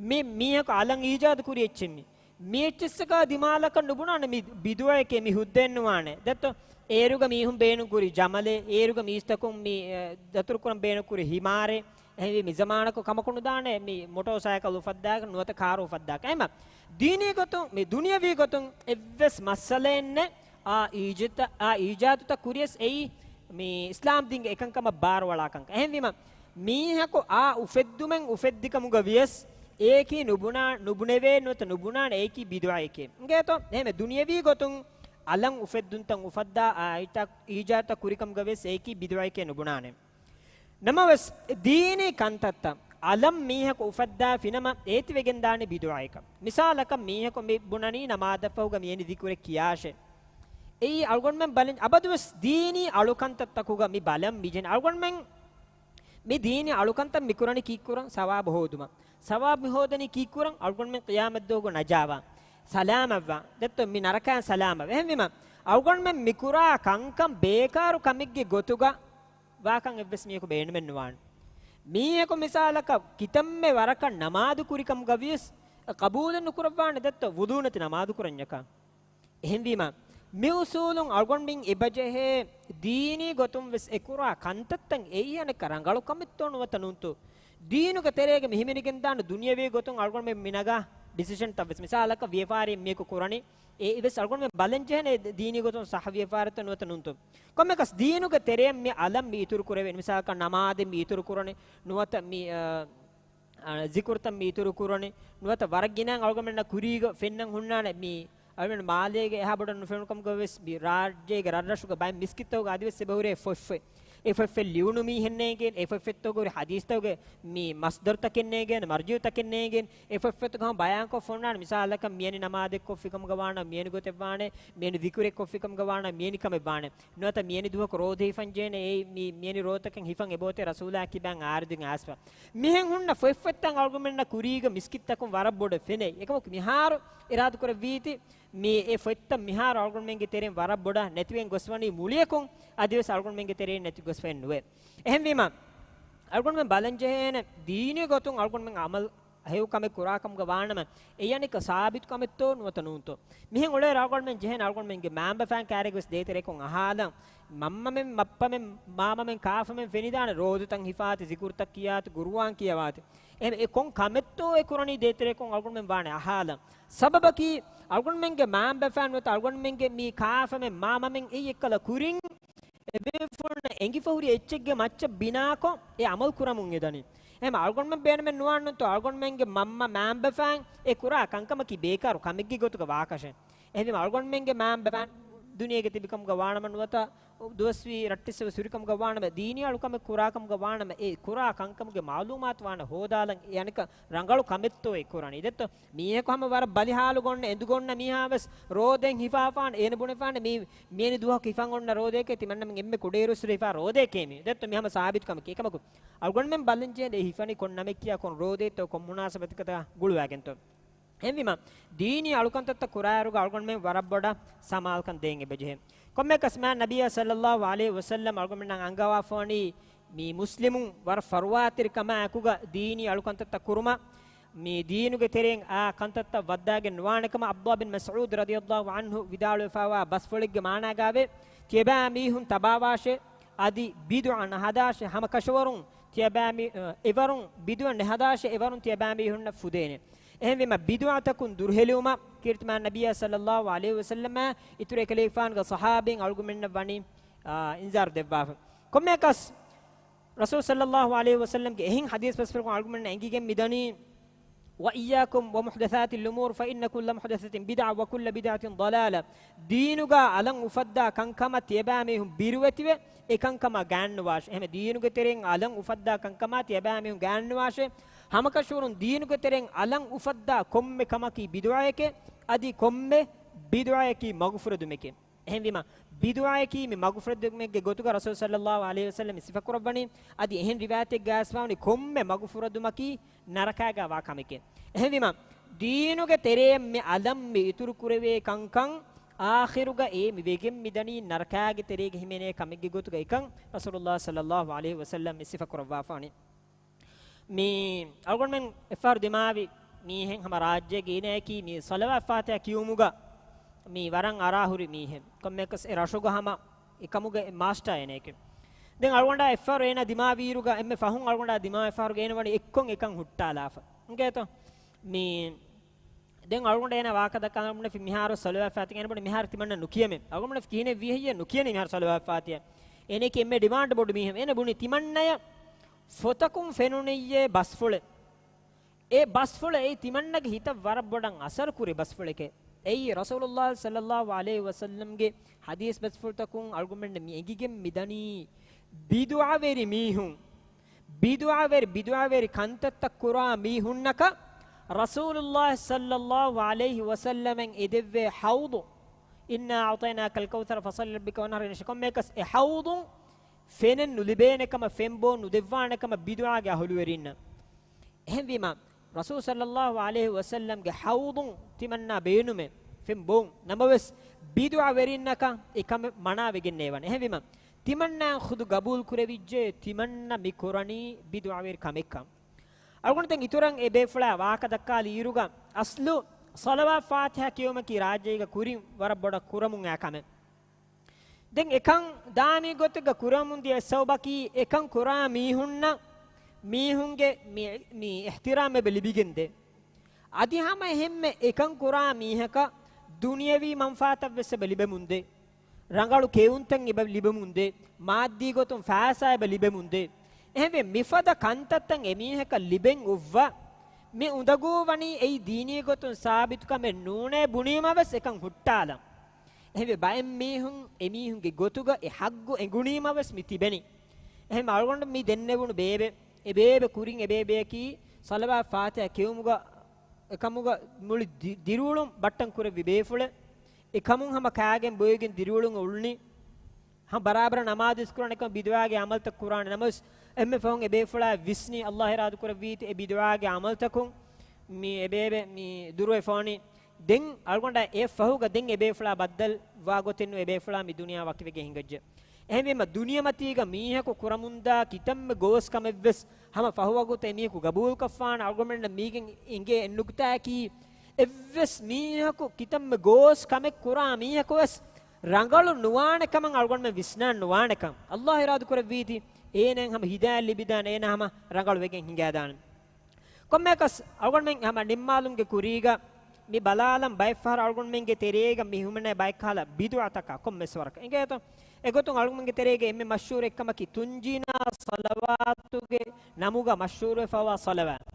މި މީހަކު އަލަށް އީޖާދު ކުރި އެއްޗެއް މި. މި އެއްޗިއްސަކާ ދިމާލަކަށް ނުބުނާނެ މި ބިދުޢައެކޭ، މި ހުއްދައެއް ނުވާނެ. ދެއްތޯ؟ އޭރުގަ މީހުން ބޭނުން ކުރި ޖަމަލެއް، އޭރުގަ މީސްތަކުން މި، އެ، ދަތުރު ކުރަން ބޭނުން ކުރި ހިމާރެއް، އެހެންވީ މި ޒަމާނަކު ކަމަކު ނުދާނެ މި މޮޓޯސައިކަލް އުފައްދާކަށް ނުވަތަ ކާރު އުފައްދާކަށް. އެހެންމަ ދީނީ ގޮތުން، މި ދުނިޔަވީ ގޮތުން އެއްވެސް މައްސަލައެއް ނެތް. އާ އީޖަ-، އާ އީޖާދުތައް ކުރިޔަސް އެއީ މި އިސްލާމް ދީންގެ އެކަންކަމަށް ބާރުއަޅާ ކަންކަން. އެހެންވީމަ، މީހަކު އާ އުފެއްދުމެއް އުފެއްދިކަމުގަ ވިޔަސް އެއަކީ ނުބުނާ، ނުބުނެވޭ ނުވަތަ ނުބުނާނެ އެއަކީ ބިދުޢައެކޭ. އިނގޭތޯ؟ އެހެންވެ ދުނިޔަވީ ގޮތުން އަލަށް އުފެއްދުންތައް އުފައްދާ އާ އީޖާ-، އީޖާދުތައް ކުރިކަމުގަ ވިޔަސް އެއަކީ ބިދުޢައެކޭ ނުބުނާނެ. ނަމަވެސް، ދީނީ ކަންތައްތައް އަލަށް މީހަކު އުފައްދާފިނަމަ އޭތިވެގެންދާނެ ބިދުޢައެކަށް. މިސާލަކަށް މީހަކު މި ބުނަނީ ނަމާދަށްފަހުގަ މިއެނި ޛިކުރެއް ކިޔާށޭ. އެއީ އަޅުގަނޑުމެން ބަލަން އަބަދުވެސް ދީނީ އަޅުކަންތައްތަކުގަ މި ބަލަން މިޖެހެން. އަޅުގަނޑުމެން މި ދީނީ އަޅުކަންތައް މިކުރަނީ ކީއްކުރަން؟ ސަވާބު ހޯދުމަށް. ސަވާބު މިހޯދަނީ ކީއްކުރަން؟ އަޅުގަނޑުމެން ޤިޔާމަތްދުވަހުގަ ނަޖާވާން، ސަލާމަތްވާން. ދެއްތޯ؟ މި ނަރަކައިން ސަލާމަތްވާން. އެހެންވީމަ، އަޅުގަނޑުމެން މިކުރާ ކަންކަން ބޭކާރު ކަމެއްގެ ގޮތުގަ ވާކަން އެއްވެސް މީހަކު ބޭނުމެއް ނުވާނެ. މީހަކު މިސާލަކަށް ކިތަންމެ ވަރަކަށް ނަމާދު ކުރިކަމުގަ ވިޔަސް ޤަބޫލެއް ނުކުރައްވާނެ ދެއްތޯ ވުޟޫ ނެތި ނަމާދު ކުރަންޏަކާ. އެހެންވީމަ، މި އުސޫލުން އަޅުގަނޑުމެން އެބަޖެހޭ ދީނީ ގޮތުން ވެސް އެކުރާ ކަންތައްތައް އެއީ އަނެއްކާ ރަނގަޅު ކަމެއްތޯ ނުވަތަ ނޫންތޯ؟ ދީނުގެ ތެރޭގަ މި ހިމެނިގެންދާނެ ދުނިޔަވީ ގޮތުން އަޅުގަނޑުމެން މި ނަގާ ޑިސިޝަންތައް ވެސް. މިސާލަކަށް ވިޔަފާރިއެއް މީހަކު ކުރަނީ، އެއީ ވެސް އަޅުގަނޑުމެން ބަލަން ޖެހޭނެ ދީނީ ގޮތުން ޞައްޙަ ވިޔަފާރިތޯ ނުވަތަ ނޫންތޯ؟ ކޮންމެއަކަސް ދީނުގެ ތެރެއިން މި އަލަށް މި އިތުރު ކުރެވޭނެ. މިސާލަކަށް ނަމާދެއް މި އިތުރު ކުރަނީ ނުވަތަ މި، އަ، އަ، ޒިކުރުތައް މި އިތުރު ކުރަނީ ނުވަތަ ވަރަށް ގިނައިން އަޅުގަނޑުމެންނަށް ކުރީގަ ފެންނަން ހުންނާނެ މި އަޅުގަނޑު މާލޭގެ އެހާ ބޮޑަށް ނުފެނުނު ކަމުގަ ވެސް މި ރާއްޖޭގެ ރަށްރަށުގަ ބައެއް މިސްކިތްތަކުގަ އަދިވެސް އެބަ ހުރޭ ފޮތްފޮތް. އެ ފޮތްފޮތް ލިޔުނު މީހެއް ނޭނގެން، އެ ފޮތްފޮތްތަކުގަ ހުރި ޙަދީޘްތަކުގެ މި މަޞްދަރުތަކެއް ނޭނގެން، މަރްޖިޢުތަކެއް ނޭނގެން، އެ ފޮތްފޮތުގަ ހަމަ ބަޔާންކޮށް ފޮންނާނެ. މިސާލަކަށް މިޔަނި ނަމާދެއް ކޮށްފި ކަމުގަ ވާނަމަ މިޔަނި ގޮތެއް ވާނެ، މިޔަނި ޛިކުރެއް ކޮށްފި ކަމުގަ ވާނަމަ މިޔަނި ކަމެއް ވާނެ. ނުވަތަ މިޔަނި ދުވަހަކު ރޯދަ ހިފަން ޖެހޭނެ، އެއީ މި، މިޔަނި ރޯދަކަން ހިފަން އެބައޮތޭ ރަސޫލާ ކިބައިން އާރިދުން އައިސްފަ. މިހެން ހުންނަ ފޮތްފޮތްތައް އަޅުގަނޑުމެންނަށް ކުރީގަ މިސްކިތްތަކުން ވަރަށް ބޮޑަށް ފެނޭ. އެކަމަކު މިހާރު އިރާދަކުރެއްވީތީ، މި އެ ފޮތްތައް މިހާރު އަޅުގަނޑުމެންގެ ތެރެއިން ވަރަށް ބޮޑަށް ނެތިވެގެން ގޮސްވަނީ މުޅިއަކުން، އަދިވެސް އަޅުގަނޑުމެންގެ ތެރެއިން ނެތި ގޮސްފައެއް ނުވޭ. އެހެންވީމަ، އަޅުގަނޑުމެން ބަލަން ޖެހޭނެ ދީނީ ގޮތުން އަޅުގަނޑުމެން ޢަމަލު ހެޔޮ ކަމެއް ކުރާ ކަމުގަ ވާނަމަ، އެއީ އަނެއްކާ ސާބިތު ކަމެއްތޯ ނުވަތަ ނޫންތޯ؟ މިހެން އުޅޭ އަޅުގަނޑުމެން ޖެހޭނެ އަޅުގަނޑުމެންގެ މާންބަފައިން ކާރިއަށް ވެސް ދޭތެރެއަކުން އަހާލަން. މަންމަމެން، ބައްޕަމެން، މާމަމެން، ކާފަމެން ފެނިދާނެ ރޯދަތައް ހިފާތި، ޒިކުރުތައް ކިޔާތި، ޤުރުއާން ކިޔަވާތި. އެހެން އެ ކޮން ކަމެއްތޯ އެ ކުރަނީ ދޭތެރެއަކުން އަޅުގަނޑުމެން ވާނެ އަހާލަން. ސަބަބަކީ، އަޅުގަނޑުމެންގެ މާންބަފައިން ނުވަތަ އަޅުގަނޑުމެންގެ މި ކާފަމެން މާމަމެން އެއީ އެއްކަލަ ކުރިން އެބޭފުޅުންނަށް އެނގިފަ ހުރި އެއްޗެއްގެ މައްޗަށް ބިނާކޮށް އެ ޢަމަލު ކުރަމުން އެދަނީ. އެހެން އަޅުގަނޑުމެން ބޭނުމެއް ނުވާންނުތޯ އަޅުގަނޑުމެންގެ މަންމަ މާންބަފައިން އެ ކުރާ ކަންކަމަކީ ބޭކާރު ކަމެއްގެ ގޮތުގަ ވާކަށެއް. އެހެންވީމަ އަޅުގަނޑުމެންގެ މާންބަފައިން ދުނިޔޭގަ ތިބިކަމުގަ ވާނަމަ ނުވަތަ ދުވަސްވީ ރައްޓެއްސެވެ ސުރިކަމުގަ ވާނަމަ، ދީނީ އަޅުކަމެއް ކުރާކަމުގަ ވާނަމަ، އެ ކުރާ ކަންކަމުގެ މަޢުލޫމާތު ވާނަ ހޯދާލަން އެ އަނެއްކާ ރަނގަޅު ކަމެއްތޯ އެ ކުރަނީ. ދެއްތޯ؟ މީހަކު ހަމަ ވަރަށް ބަލި ޙާލުގަ އޮންނަ އެނދުގަ އޮންނަ މީހާ ވެސް ރޯދައިން ހިފާފާނެ، އޭނަ ބުނެފާނެ މީ މިޔަނި ދުވަހަކު ހިފަން އޮންނަ ރޯދައެކޭ ތިމަންނަމެން އެންމެ ކުޑައިރުއްސުރެ ހިފާ ރޯދައެކޭ މީ. ދެއްތޯ؟ މި ހަމަ ސާބިތު ކަމެކޭ. އެކަމަކު އަޅުގަނޑުމެން ބަލަން ޖެހޭނެ އެ ހިފަނީ ކޮން ނަމެއް ކިޔާ ކޮން ރޯދައެއްތޯ ކޮން މުނާސަބަތަކަށް ގުޅުވާގެންތޯ؟ އެހެންވީމަ، ދީނީ އަޅުކަންތައްތައް ކުރާއިރުގަ އަޅުގަނޑުމެން ވަރަށް ބޮޑަށް ސަމާލުކަން ދޭން އެބަޖެހޭ. ކޮންމެއަކަސް މާ ނަބިއްޔާ ޞައްލައްލާހު ޢަލައިހި ވަސައްލަމް އަޅުގަނޑުމެންނަށް އަންގަވާފަވަނީ މި މުސްލިމުން ވަރަށް ފަރުވާތެރިކަމާއެކުގަ ދީނީ އަޅުކަންތައްތައް ކުރުމަށް، މި ދީނުގެ ތެރެއިން އާ ކަންތައްތައް ވައްދާގެން ނުވާނެކަމަށް ޢަބްދުﷲ ބިން މަސްޢޫދު ރަޟިޔައްލާހު ޢަންހު ވިދާޅުވެފައިވާ ބަސްފުޅެއްގެ މާނާގާވޭ، ތިޔަބައިމީހުން ތަބާވާށޭ، އަދި ބިދުޢަ ނަހަދާށޭ، ހަމަކަށަވަރުން ތިޔަބައިމީ-، އެވަރުން ބިދުޢަ ނަހަދާށޭ، އެވަރުން ތިޔަބައިމީހުންނަށް ފުދޭނެ. އެހެންވީމަ، ބިދުޢަތަކުން ދުރުހެލިވުމަށް ކީރިތި މާ ނަބިއްޔާ ޞައްލައްލާހު ޢަލައިހި ވަސައްލަމާ އިތުރު އެކަލޭގެފާނުގެ ޞަޙާބީން އަޅުގަނޑުމެންނަށް ވަނީ، އާ، އިންޒާރު ދެއްވާފަ. ކޮންމެއަކަސް، ރަސޫލު ޞައްލައްލާހު ޢަލައިހި ވަސައްލަމްގެ އެހެން ޙަދީޘް ބަސްފުޅަކުން އަޅުގަނޑުމެންނަށް އެނގިގެން މިދަނީ، وإياكم ومحدثات الأمور فإن كل محدثة بدعة وكل بدعة ضلالة. ދީނުގަ އަލަށް އުފައްދާ ކަންކަމަށް ތިޔަބައިމީހުން ބިރުވެތިވެ، އެ ކަންކަމާ ގާންނުވާށޭ. އެހެން ދީނުގެ ތެރެއިން އަލަށް އުފައްދާ ކަންކަމާ ތިޔަބައިމީހުން ގާންނުވާށޭ. ހަމަކަށަވަރުން ދީނުގެ ތެރެއިން އަލަށް އުފައްދާ ކޮންމެ ކަމަކީ ބިދުޢައެކޭ، އަދި ކޮންމެ ބިދުޢައެކީ މަގުފުރެދުމެކޭ. އެހެންވީމަ، ބިދުޢައަކީ މި މަގުފުރެދުމެއްގެ ގޮތުގަ ރަސޫލު ޞައްލައްލާހު ޢަލައިހި ވަސައްލަމް މި ސިފަކުރައްވަނީ. އަދި އެހެން ރިވާޔަތެއްގައިވެސް ވާނީ ކޮންމެ މަގުފުރެދުމަކީ ނަރަކާގަ ވާ ކަމެކޭ. އެހެންވީމަ، ދީނުގެ ތެރެއިން މި އަލަށް މި އިތުރު ކުރެވޭ ކަންކަން އާޚިރުގަ އެ މި ވެގެން މިދަނީ ނަރަކާގެ ތެރޭގަ ހިމެނޭ ކަމެއްގެ ގޮތުގަ އެކަން ރަސޫލުﷲ ޞައްލައްލާހު ޢަލައިހި ވަސައްލަމް މި ސިފަކުރައްވާފާނީ. މި އަޅުގަނޑުމެން އެއްފަހަރު ދިމާވި މީހެއް ހަމަ ރާއްޖޭގެ އޭނައަކީ މި ޞަލަވާތް ފާތިޙާ ކިޔުމުގަ މި ވަރަށް އަރާހުރި މީހެއް. ކޮންމެއަކަސް އެ ރަށުގަ ހަމަ އެކަމުގެ މާސްޓާ އޭނައެކެ. ދެން އަޅުގަނޑާ އެއްފަހަރު އޭނަ ދިމާވިއިރުގަ އެންމެ ފަހުން އަޅުގަނޑާ ދިމާވެފަހަރުގަ އޭނަ ވަނީ އެއްކޮށް އެކަން ހުއްޓާލާފަ. އިނގޭތޯ؟ މި ދެން އަޅުގަނޑު އޭނަ ވާހަކަ ދައްކާ އަޅުގަނޑު މިހާރު ޞަލަވާތް ފާތިޙާ އޭނަ ބުނި މިހާރު ތިމަންނަ ނުކިޔަމޭ. އަޅުގަނޑު ކިހިނެއް ވީ ހެއްޔޭ ނުކިޔަނީ މިހާރު ޞަލަވާތް ފާތިޙާ؟ އޭނައަކީ އެންމެ ޑިމާންޑް ބޮޑު މީހެއް. އޭނަ ބުނި ތިމަންނަޔަށް ފޮތަކުން ފެނުނިއްޔޭ ބަސްފުޅެއް. އެ ބަސްފުޅަށް އެއީ ތިމަންނަގެ ހިތަށް ވަރަށް ބޮޑަށް އަސަރު ކުރި ބަސްފުޅެކޭ. އެއީ ރަސޫލުﷲ ޞައްލައްލާހު ޢަލައިހި ވަސައްލަމްގެ ޙަދީޘް ބަސްފުޅުތަކުން އަޅުގަނޑުމެންނަށް މި އެނގިގެން މިދަނީ ބިދުޢަވެރި މީހުން، ބިދުޢަވެރި، ބިދުޢަވެރި ކަންތައްތައް ކުރާ މީހުންނަކަށް ރަސޫލުﷲ ޞައްލައްލާހު ޢަލައިހި ވަސައްލަމަށް އެދެއްވޭ ޙައުޟު، إنا أعطيناك الكوثر فصل لربك وانحر، އިން ޝަ ކޮންމެއަކަސް އެ ޙައުޟުން ފެނެއް ނުލިބޭނެ ކަމަށް، ފެންބޯން ނުދެއްވާނެ ކަމަށް ބިދުޢާގެ އަހުލުވެރިންނަށް. އެހެންވީމަ، ރަސޫލު ޞައްލައްލާހު ޢަލައިހި ވަސައްލަމްގެ ޙައުޟުން ތިމަންނާ ބޭނުމޭ، ފެން ބޯން. ނަމަވެސް، ބިދުޢަވެރިންނަކަށް އެ ކަމެއް މަނާވެގެން ނޭވަން. އެހެންވީމަ، ތިމަންނާ ޚުދު ގަބޫލު ކުރެވިއްޖެ، ތިމަންނަ މި ކުރަނީ ބިދުޢަވެރި ކަމެއްކަން. އަޅުގަނޑު ދެން އިތުރަށް އެ ބޭފުޅާ ވާހަކަ ދައްކާލި އިރުގަ، އަސްލު ޞަލަވާތް ފާތިޙާ ކިޔުމަކީ ރާއްޖޭގަ ކުރިން ވަރަށް ބޮޑަށް ކުރަމުން އާ ކަމެއް. ދެން އެކަން ދާނީ ގޮތެއްގަ ކުރަމުން ދިޔަ ސަބަބަކީ، އެކަން ކުރާ މީހުންނަށް މީހުންގެ މި، މި އިޙްތިރާމް އެބަ ލިބިގެންދޭ. އަދި ހަމަ އެހެންމެ އެކަން ކުރާ މީހަކަށް ދުނިޔަވީ މަންފާތައް ވެސް އެބަ ލިބެމުންދޭ. ރަނގަޅު ކެއުންތައް އެބަ ލިބެމުންދޭ. މާއްދީ ގޮތުން ފައިސާ އެބަ ލިބެމުންދޭ. އެހެންވެ، މިފަދަ ކަންތައްތައް އެމީހަކަށް ލިބެން އުއްވާ، މި އުނދަގޫ ވަނީ އެއީ ދީނީ ގޮތުން ސާބިތު ކަމެއް ނޫނޭ ބުނީމަ ވެސް އެކަން ހުއްޓާލަން. އެހެންވެ، ބައެއް މީހުން އެމީހުންގެ ގޮތުގަ އެ ޙައްޤު އެނގުނީމަ ވެސް މި ތިބެނީ. އެހެން އަޅުގަނޑު މި ދެންނެވުނު ބޭބެ، އެ ބޭބެ ކުރިން އެ ބޭބެއަކީ ޞަލަވާތް ފާތިޙާ ކިޔުމުގަ އެކަމުގަ މުޅި ދި، ދިރިއުޅުން ބައްޓަން ކުރެއްވި ބޭފުޅެއް. އެކަމުން ހަމަ ކާގެން ބޮއެގެން ދިރިއުޅުން އުޅުނީ. ހަމަ ބަރާބަރަށް ނަމާދު ވެސް ކުރާނެ ކަމަށް ބިދުޢާގެ ޢަމަލުތައް ކުރާނެ. ނަމަވެސް، އެންމެ ފަހުން އެ ބޭފުޅާ ވިސްނި، ﷲ އިރާދަ ކުރެއްވީތީ އެ ބިދުޢާގެ ޢަމަލުތަކުން މި އެ ބޭބެ މި ދުރުވެފަވަނީ. ދެން އަޅުގަނޑާ އެ ފަހުގަ ދެން އެ ބޭފުޅާ ބައްދަލު ވާ ގޮތެއް ނޫން އެ ބޭފުޅާ މި ދުނިޔެއާ ވަކިވެގެން ހިނގައްޖެ. އެހެންވީމަ، ދުނިޔެމަތީގަ މީހަކު ކުރަމުންދާ ކިތަންމެ ގޯސް ކަމެއްވެސް ހަމަ ފަހު ވަގުތު އެމީހަކު ގަބޫލުކޮށްފާނެ. އަޅުގަނޑުމެންނަށް މީގެން އެނގޭ އެއް ނުކުތާއަކީ، އެއްވެސް މީހަކު ކިތަންމެ ގޯސް ކަމެއް ކުރާ މީހަކު ވެސް ރަނގަޅު ނުވާނެ ކަމަށް އަޅުގަނޑުމެން ވިސްނާން ނުވާނެކަން. ﷲ އިރާދަ ކުރެއްވީތީ، އޭނައަށް ހަމަ ހިދާޔަތް ލިބިދާނެ، އޭނަ ހަމަ ރަނގަޅު ވެގެން ހިނގާދާނެ. ކޮންމެއަކަސް އަޅުގަނޑުމެން ހަމަ ނިންމާލުމުގެ ކުރީގަ މި ބަލާލަން ބައެއްފަހަރަށް އަޅުގަނޑުމެންގެ ތެރޭގަ މި ހިމެނޭ ބައެއްކަހަލަ ބިދުޢަތަކާ ކޮންމެސް ވަރަކަށް. އިނގޭތޯ؟ އެގޮތުން އަޅުގަނޑުމެންގެ ތެރޭގަ އެންމެ މަޝްހޫރު އެއްކަމަކީ ތުންޖީނާ ޞަލަވާތުގެ ނަމުގަ މަޝްހޫރުވެފައިވާ ޞަލަވާތް.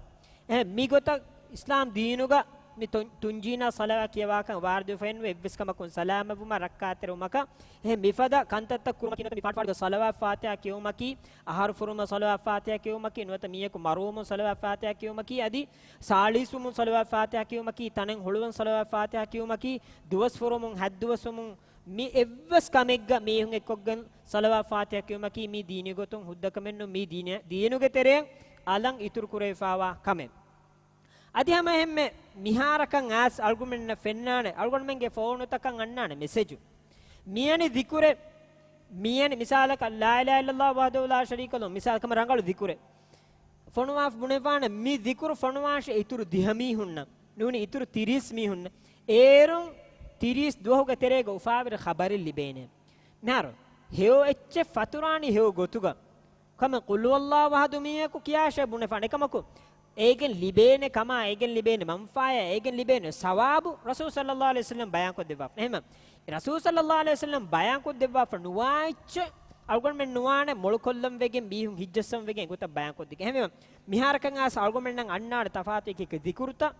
އެހެން މިގޮތަށް އިސްލާމް ދީނުގަ މި ތުން، ތުންޖީނާ ޞަލަވާތް ކިޔަވާކަން ވާރިދުވެފައެއްނުވޭ އެއްވެސް ކަމަކުން ސަލާމަތްވުމަށް ރައްކާތެރިވުމަކަށް. އެހެން މިފަދަ ކަންތައްތައް ކުރުމަކީ ނުވަތަ މި ފާޓުފާޑުގަ ޞަލަވާތް ފާތިޙާ ކިޔުމަކީ، އަހަރު ފުރުމަށް ޞަލަވާތް ފާތިޙާ ކިޔުމަކީ، ނުވަތަ މީހަކު މަރުވުމުން ޞަލަވާތް ފާތިޙާ ކިޔުމަކީ، އަދި ސާޅީސްވުމުން ޞަލަވާތް ފާތިޙާ ކިޔުމަކީ، ތަނެއް ހުޅުވުން ޞަލަވާތް ފާތިޙާ ކިޔުމަކީ، ދުވަސް ފުރުމުން ހަތްދުވަސްވުމުން، މި އެއްވެސް ކަމެއްގަ މީހުން އެއްކޮށްގެން ޞަލަވާތް ފާތިޙާ ކިޔުމަކީ މީ ދީނީ ގޮތުން ހުއްދަ ކަމެއް ނޫން، މީ ދީނީ، ދީނުގެ ތެރެއަށް އަލަށް އިތުރު ކުރެވިފައިވާ ކަމެއް. އަދި ހަމަ އެހެންމެ މިހާރަކަށް އައިސް އަޅުގަނޑުމެންނަށް ފެންނާނެ، އަޅުގަނޑުމެންގެ ފޯނުތަކަށް އަންނާނެ މެސެޖު. މިއަނި ޛިކުރެއް، މިއަނި މިސާލަކަށް ލާ އިލާހަ އިއްލައްލާހު ވަޙްދަހު ލާ ޝަރީކަ ލަހު، މިސާލަކަށް ރަނގަޅު ޛިކުރެއް ފޮނުވާފަ ބުނެފާނެ، މި ޛިކުރު ފޮނުވާށޭ އިތުރު ދިހަ މީހުންނަށް، ނޫނީ އިތުރު ތިރީސް މީހުންނަށް. އޭރުން ތިރީސް ދުވަހުގެ ތެރޭގަ އުފާވެރި ޚަބަރެއް ލިބޭނެ. މިހާރު ހެޔޮ އެއްޗެއް ފަތުރާނީ ހެޔޮ ގޮތުގަ. ކަމެއް ޤުލް ހުވައްލާހު އަޙަދު މީހަކު ކިޔާށޭ ބުނެފާނެ. އެކަމަކު، އޭގެން ލިބޭނެ ކަމާ، އޭގެން ލިބޭނެ މަންފާޔާ، އޭގެން ލިބޭނެ ސަވާބު ރަސޫލު ޞައްލައްލާހު ޢަލައިހި ވަސައްލަމް ބަޔާންކޮށްދެއްވާފަ. އެހެންމަ، ރަސޫލު ޞައްލައްލާހު ޢަލައިހި ވަސައްލަމް ބަޔާންކޮށްދެއްވާފަ ނުވާ އެއްޗެއް އަޅުގަނޑުމެން ނުވާނެ މޮޅުކޮށްލަން ވެގެން މީހުން ހިތްޖައްސަން ވެގެން އެގޮތަށް ބަޔާންކޮށްދެގެން. އެހެންވީމަ، މިހާރަކަށް އައިސް އަޅުގަނޑުމެންނަށް އަންނާނެ ތަފާތު އެކި އެކި ޛިކުރުތައް.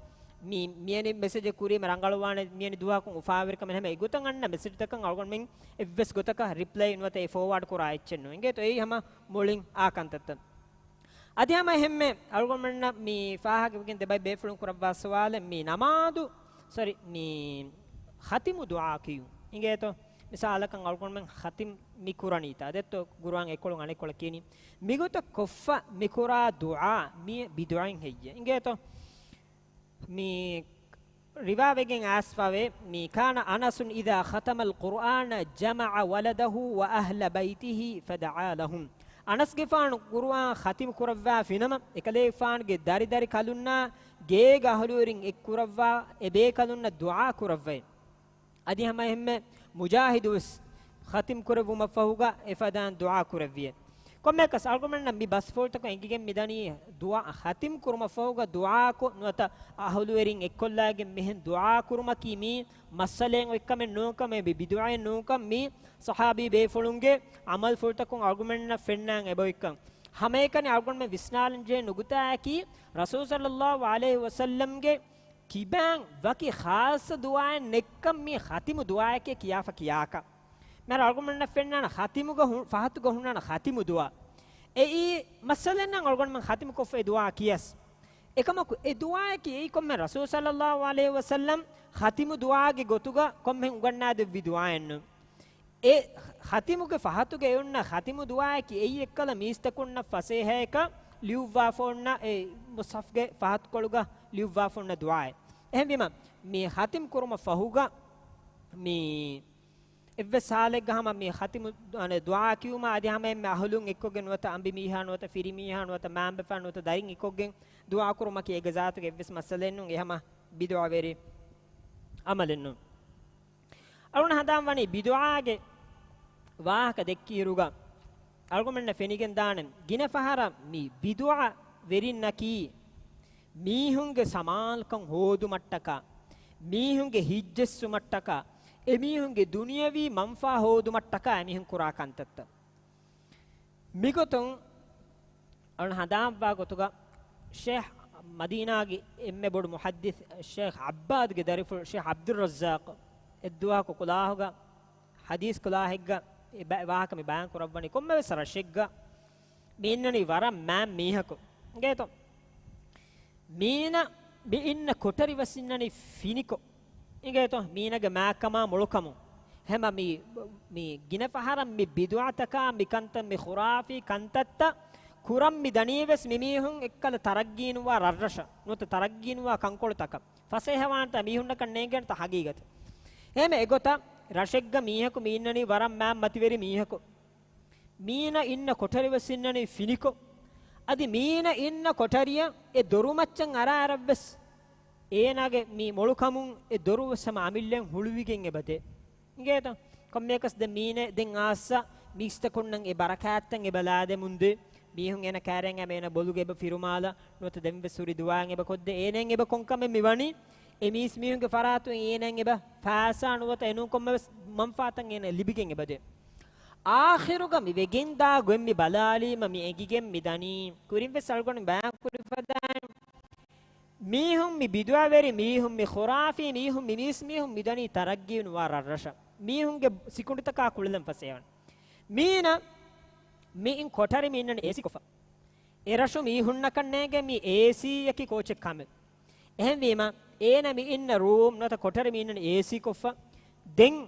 މި، މިއަނި މެސެޖެއް ކުރީމަ ރަނގަޅުވާނެ، މިއަނި ދުވަހަކުން އުފާވެރިކަމެއް ހަމަ އެގޮތަށް އަންނަ މެސެޖްތަކަށް އަޅުގަނޑުމެން އެއްވެސް ގޮތަކަށް ރިޕްލައި ނުވަތަ އެ ފޯވާޑް ކުރާ އެއްޗެއް ނޫން. އިނގޭތޯ އެއީ ހަމަ މުޅިން އާ ކަންތައްތައް. އަދި ހަމަ އެހެންމެ އަޅުގަނޑުމެންނަށް މި ފާހަގަވެގެން ދެބައި ބޭފުޅުން ކުރައްވާ ސުވާލެއް މި ނަމާދު، ސޮރީ، މި ޚަތިމު ދުޢާ ކިޔުން. އިނގޭތޯ؟ މިސާލަކަށް އަޅުގަނޑުމެން ޚަތިމް މި ކުރަނީތާ؟ ދެއްތޯ ޤުރުއާން އެއްކޮޅުން އަނެއްކޮޅަށް ކިޔަނީ. މިގޮތަށް ކޮށްފަ މި ކުރާ ދުޢާ މި ބިދުޢައިން ހެއްޔޭ؟ އިނގޭތޯ؟ މި ރިވާވެގެން އައިސްފަވޭ، މި كان أنس إذا ختم القرآن جمع ولده وأهل بيته فدعا لهم. އަނަސްގެފާނު ޤުރުއާން ޚަތިމު ކުރައްވާފިނަމަ، އެކަލޭގެފާނުގެ ދަރިދަރި ކަލުންނާ ގޭގެ އަހުލުވެރިން އެއްކުރައްވާ އެ ބޭކަލުންނަށް ދުޢާ ކުރައްވައި. އަދި ހަމަ އެހެންމެ މުޖާހިދު ވެސް ޚަތިމް ކުރެއްވުމަށްފަހުގަ އެފަދައިން ދުޢާ ކުރެއްވިއެ. ކޮންމެއަކަސް އަޅުގަނޑުމެންނަށް މި ބަސްފުޅުތަކުން އެނގިގެން މިދަނީ ދުޢާ ޚަތިމް ކުރުމަށްފަހުގަ ދުޢާކޮށް ނުވަތަ އަހުލުވެރިން އެއްކޮށްލައިގެން މިހެން ދުޢާ ކުރުމަކީ މީ މައްސަލައެއް އޮތްކަމެއް ނޫންކަމެއް، މި ބިދުޢައެއް ނޫންކަން، މީ ޞަޙާބީ ބޭފުޅުންގެ ޢަމަލުފުޅުތަކުން އަޅުގަނޑުމެންނަށް ފެންނާން އެބައޮތްކަން. ހަމައެކަނި އަޅުގަނޑުމެން ވިސްނާލަންޖެހޭ ނުކުތާއަކީ، ރަސޫލު ޞައްލައްލާހު ޢަލައިހި ވަސައްލަމްގެ ކިބައިން ވަކި ޚާއްޞަ ދުޢާއެއް ނެއްކަން މީ ޚަތިމު ދުޢާއެކޭ ކިޔާފަ ކިޔާކަށް. މިހާރު އަޅުގަނޑުމެންނަށް ފެންނާނެ ޚަތިމުގަ ހު-، ފަހަތުގަ ހުންނާނެ ޚަތިމު ދުޢާ. އެއީ މައްސަލައެއް ނަން އަޅުގަނޑުމެން ޚަތިމު ކޮށްފަ އެ ދުޢާ ކިޔަސް. އެކަމަކު އެ ދުޢާއަކީ އެއީ ކޮންމެ ރަސޫލު ޞައްލައްލާހު ޢަލައިހި ވަސައްލަމް ޚަތިމު ދުޢާގެ ގޮތުގަ ކޮންމެ އުނގަންނާދެއްވި ދުޢާއެއްނު. އެ ޚަތިމުގެ ފަހަތުގަ އެ އޮންނަ ޚަތިމު ދުޢާއަކީ އެއީ އެއްކަލަ މީސްތަކުންނަށް ފަސޭހައަކަށް ލިޔުއްވާފަ އޮންނަ އެ މުޞްޙަފްގެ ފަހަތުކޮޅުގަ ލިޔުއްވާފަ އޮންނަ ދުޢާއެއް. އެހެންވީމަ، މި ޚަތިމް ކުރުމަށް ފަހުގަ މި އެއްވެސް ޙާލެއްގަ ހަމަ މި ޚަތިމު، އަނެ، ދުޢާ ކިޔުމަށް އަދި ހަމަ އެންމެ އަހުލުން އެއްކޮށްގެން ނުވަތަ އަނބިމީހާ ނުވަތަ ފިރިމީހާ ނުވަތަ މާނބަފާނު ނުވަތަ ދަރިން އެއްކޮށްގެން ދުޢާ ކުރުމަކީ އޭގެ ޒާތުގަ އެއްވެސް މައްސަލައެއް ނޫން. އެ ހަމަ ބިދުޢަވެރި ޢަމަލެއް ނޫން. އަޅުން ހަނދާން ވަނީ ބިދުޢާގެ ވާހަކަ ދެއްކިއިރުގަ، އަޅުގަނޑުމެންނަށް ފެނިގެން ދާނެ، ގިނަ ފަހަރަށް މި ބިދުޢަ ވެރިންނަކީ މީހުންގެ ސަމާލުކަން ހޯދުމަށްޓަކާ، މީހުންގެ ހިތްޖެއްސުމަށްޓަކާ، އެމީހުންގެ ދުނިޔަވީ މަންފާ ހޯދުމަށްޓަކާ އެމީހުން ކުރާ ކަންތައްތައް. މިގޮތުން އަޅުން ހަނދާންވާ ގޮތުގަ، ޝޭޚް މަދީނާގެ އެންމެ ބޮޑު މުޙައްދިސް ޝޭޚް ޢައްބާދުގެ ދަރިފުޅު ޝޭޚް ޢަބްދުއްރައްޒާޤް އެއްދުވަހަކު ކުލާހުގަ ޙަދީޘް ކުލާހެއްގަ އެ ބަ-، ވާހަކަ މި ބަޔާން ކުރައްވަނީ. ކޮންމެވެސް ރަށެއްގަ މި އިންނަނީ ވަރަށް މާތް މީހަކު. އިނގޭތޯ؟ މީނަ މި އިންނަ ކޮޓަރި ވެސް އިންނަނީ ފިނިކޮށް. އިނގޭތޯ؟ މީނަގެ މާތްކަމާ މޮޅުކަމުން. ހަމަ މި، މި ގިނަ ފަހަރަށް މި ބިދުޢަތަކާ މި ކަންތައް، މި ޚުރާފީ ކަންތައްތައް ކުރަން މި ދަނީ ވެސް މި މީހުން އެއްކަލަ ތަރައްގީ ނުވާ ރަށްރަށަށް ނުވަތަ ތަރައްގީ ނުވާ ކަންކޮޅުތަކަށް. ފަސޭހަވާންތަ މީހުންނަކަށް ނޭނގޭނެތަ ހަގީގަތަށް؟ އެހެން އެގޮތަށް ރަށެއްގަ މީހަކު މި އިންނަނީ ވަރަށް މާތް މަތިވެރި މީހަކު. މީނަ އިންނަ ކޮޓަރި ވެސް އިންނަނީ ފިނިކޮށް. އަދި މީނަ އިންނަ ކޮޓަރިއަށް އެ ދޮރުމައްޗަށް އަރާ އަރަށްވެސް އޭނާގެ މި މޮޅުކަމުން އެ ދޮރު ވެސް ހަމަ އަމިއްލައިން ހުޅުވިގެން އެބަދޭ. އިނގޭތަ؟ ކޮންމެއަކަސް ދެން މީނަ ދެން އާއްސަ މީސްތަކުންނަށް އެ ބަރަކާތްތައް އެބަ ލާދެމުންދޭ. މީހުން އޭނަ ކާރައިން އައިމަ އޭނަ ބޮލުގަ އެބަ ފިރުމާލާ ނުވަތަ ދެން ވެސް ހުރި ދުޢާއިން އެބަ ކޮށްދޭ. އޭނައިން އެބަ ކޮންކަމެއް މި ވަނީ؟ އެ މީސް މީހުންގެ ފަރާތުން އޭނައިން އެބަ ފައިސާ ނުވަތަ އެނޫން ކޮންމެވެސް މަންފާތައް އޭނަ ލިބިގެން އެބަދޭ. އާޚިރުގަ މި ވެގެންދާ ގޮތް މި ބަލާލީމަ މި އެނގިގެން މި ދަނީ، ކުރިން ވެސް އަޅުގަނޑު ބަޔާން ކުރި ފަދައިން، މީހުން މި ބިދުޢަވެރި މީހުން، މި ޚުރާފީ މީހުން، މި މީސް މީހުން މި ދަނީ ތަރައްގީ ނުވާ ރަށްރަށަށް. މީހުންގެ ސިކުނޑިތަކާ ކުޅެލަން ފަސޭހަވަން. މީނަ މި އިން ކޮޓަރި މި އިންނަނީ އޭސީ ކޮށްފަ. އެ ރަށު މީހުންނަކަށް ނޭނގޭ މި އޭސީއަކީ ކޯޗެއް ކަމެއް. އެހެންވީމަ، އޭނަ މި އިންނަ ރޫމް ނުވަތަ ކޮޓަރި މި އިންނަނީ އޭސީ ކޮށްފަ. ދެން